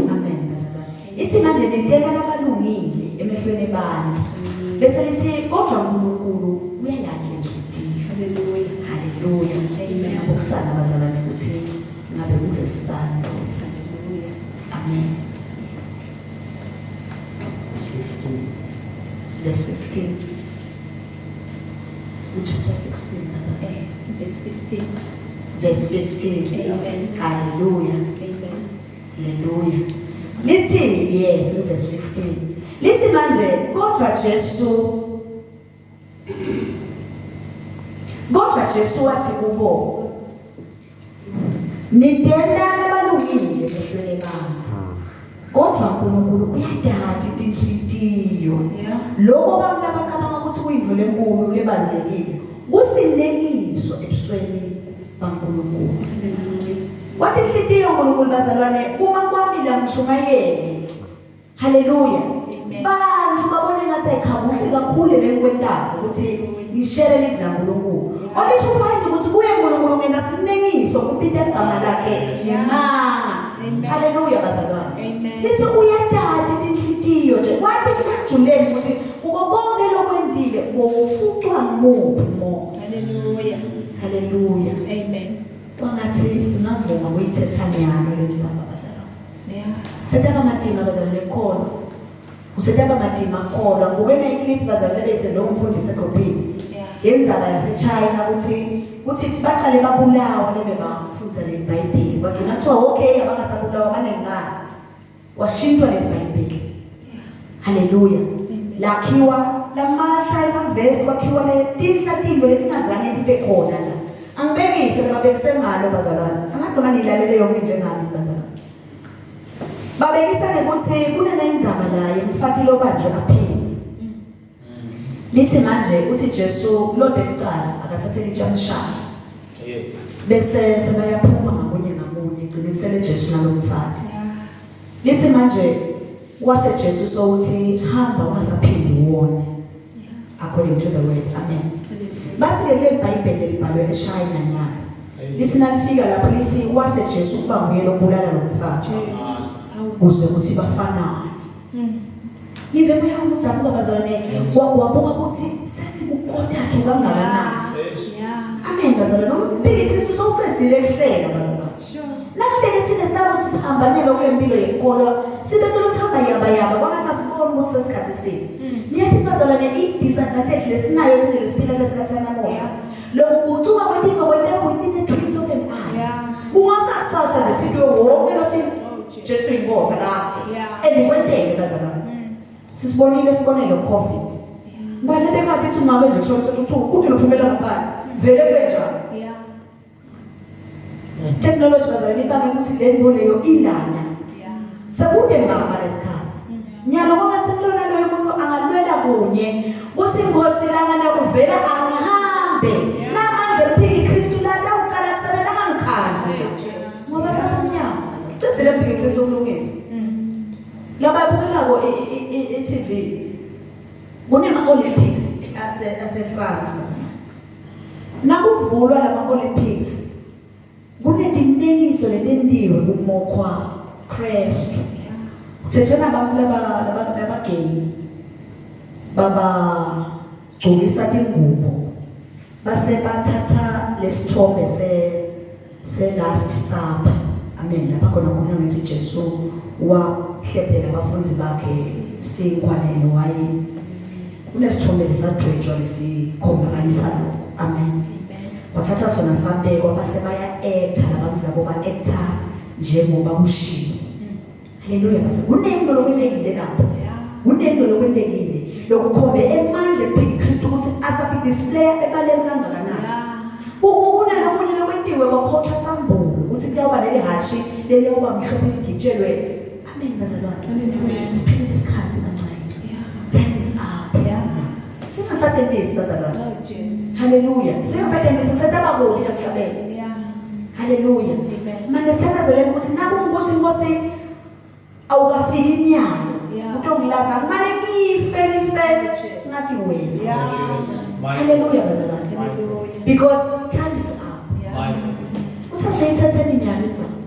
Amen bazalwane. Ithi manje nitenda labalungile emehlweni ebandla. Bese lithi kodwa uNkulunkulu uyayakhi inhliziyo. Hallelujah. Haleluya. Amen. Singabokusana bazalwane ukuthi ngabe kuvesi bani lo. Hallelujah. Amen. 15. Verse 15. Chapter 16. bazalwane. Verse 15. Verse 15. Amen. Hallelujah. Amen. Hallelujah. Lithi yes verse 15. Lithi manje kodwa Jesu wathi kubo nitenda labalungile emehlweni abantu kodwa uNkulunkulu uyadada inhliziyo. Yeah. Lokho abantu abacabanga ukuthi kuyinto lenkulu lebalulekile kusinengiso ebusweni baNkulunkulu. Hallelujah. Wathi inhliziyo uNkulunkulu bazalwane uma kwami la ngishumayele. Haleluya. Amen. Bantu babone ngathi ayikhabuhle kakhulu le ngikwentako ukuthi ngishere live laNkulunkulu. Only to find ukuthi kuye uNkulunkulu ngena sinengiso kuphinda igama lakhe Yeah. ngemanga. Amen. Haleluya bazalwane. Amen. Lithi uyadada inhliziyo nje kwathi kujuleni ukuthi kuko konke lokwendile wofucwa ngumuphi umoya. Hallelujah. Haleluya. Amen. Kwangathi singavuma kuyithetha nyalo le ndzaba bazalwane. Yeah. Setaba matima bazalwane kukholwa. Usetaba matima kukholwa. Ngibuke ne-clip bazalwane bese lo mfundisi eGropini. Yeah. Ngendzaba yaseChina ukuthi baqale babulawa lebe bafundza le Bhayibheli. Bagcina kuthiwa okay abangasabulawa banengane. Washintshwa le Bhayibheli. Yeah. Haleluya. Amen. Lakhiwa lamasha emavesi kwakhiwa le tinsha tinto letingazange tibe khona la. Angibekise lababekise ngalo bazalwane. Angathi noma nilalele yonke njengami bazalwane. Babekisa ngekuthi kunenendzaba la yemfati lobanjwe aphila. Lithi manje uthi Jesu lode licala akathathe litshamshaya. Yes. Bese sebayaphuma ngamunye ngamunye gcinisele Jesu nalomfati. Yeah. Lithi manje wase Jesu sowuthi hamba ungasaphindi uwone Yeah. according to the word. Amen. Hallelujah. Bathi ke kuleli Bhayibheli elibhalwe eShayina nyalo. Lithi nalifika lapho lithi wase Jesu kuba nguye lobulala lo mfati Jesu. Awu. kuze ukuthi bafanane. Ngive moya umdzabuka bazalwane wabuka ukuthi sesikukotathu kangakanani. Yeah. Amen bazalwane. Umbiki Kristu sowucedzile kuhlela bazalwane. Sure. Nangabe ke thina sinabo ukuthi sihambanele kule mpilo yekukholwa sibe solo sihamba yaba yaba kwangathi asiboni ukuthi kusesikhathi sini. Niyathi sibazalwane i-disadvantage lesinayo thina lesiphila kulesikhathi sanamuhla. Lokugucuka kwetintfo kwenteka within the twinkle of an eye. Kungasakusasa nje thintwe wonke lothi Oh, Jesu. Jesu inkosi akafe. And kwenteke bazalwane. Sisibonile isibonelo COVID. Balebe kade ithi ungake nje kusho ukuthi uthi kude lophumela ngaphandle. Vele kube njalo. Technology bazalwane ibanga ukuthi le nto leyo ilana. Sekude mbamba lesikhathi. Nyalo kwangathi kulona loyo muntu angalwela kunye uthi inkosi langana kuvela angihambe. Namanje mphiki Kristu lana uqala kusebenza angangikhanzi. Jesu. Ngoba sasemnyama. Cedzile mphiki Kristu ukulungisa. Lababukelako i-TV kunema Olympics ase ase France. Nakuvulwa lama Olympics kunetinengiso letentiwe kumokhwa Kristu. Kuthethwe nabantu laba laba labagay baba gcokisa tingubo base bathatha lesithombe se se last supper. Amen. Lapha khona khona ngithi Jesu wahlephela abafundi bakhe sinkwa newayini. Kunesithombe lesadwetshwa lesikhombakalisa lokho. Amen. Amen. Wathatha sona sabekwa base baya-acta labantu labo ba-acta njengoba kushiwo. Haleluya base kunento lokwentekile lapho. Kunento lokwentekile lokukhombe emandla ekuphila Kristu ukuthi asathi display ebaleni kangakanani. Kunalokunye lokwentiwe kwakhotshwa sambulo ukuthi kuyawuba leli hashi leliyawuba mhlophe ligitshelwe. Amen bazalwane. Amen. Siphele isikhathi kancane. Time is up. Singasatentisi bazalwane. Oh, Jesu. Haleluya. Singasatentisi setaba kubi emhlabeni. Haleluya. Amen. Manje sithandazeleni ukuthi nakungukuthi inkosi awukafiki inyanga. Utongilatha kumane ngife ngife Jesu. ngathi wena. Jesus. My Haleluya bazalwane. Hallelujah. Because time is up. My Uthi seyithethe iminyaka inzaba.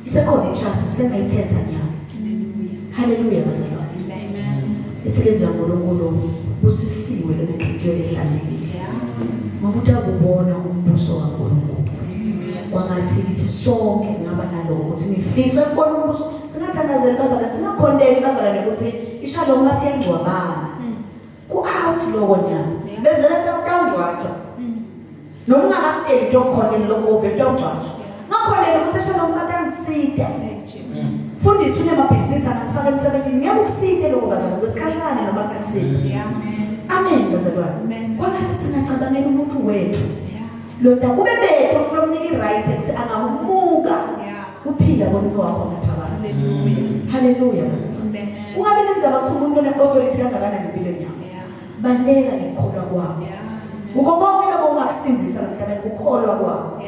Isekhona i-chance sengayithetha nyanga. Hallelujah. Haleluya bazalwane. Amen. Ithi le laNkulunkulu busisiwe lenhliziyo lehlanzekile. Ngoba utakubona umbuso kaNkulunkulu. Kwangathi kithi sonke ngaba naloko ukuthi ngifisa ukubona umbuso. Singathandazeli bazalwane, singakhondeli bazalwane ukuthi ishalom bathi yangcwabana. Ku-out loko nyana. Bezona tawungcwatshwa. Noma ungakakuteli into yokukhondela lokho uvele utawungcwatshwa. Ngakhondela ukuthi ishalom bathi angiside. Hey, Jesu. Fundisi unemabhizinisi angakufaka emsebenzini. Ngeke ukuside lokho bazalwane kwesikhashana noma kungakusidi. Amen bazalwane. Amen. Kwangathi singacabangela umuntu wethu. Loda kube bethu lomnika i-right ukuthi angamuka kuphila komuntu wakho ngaphakathi. Hallelujah. Haleluya bazalwane. Amen. Ungabi nenzaba ukuthi umuntu one-authority kangakanani empilweni yakho. Baleka nekukholwa kwakho. Uko konke lokho ungakusinzisa emhlabeni kukholwa kwakho.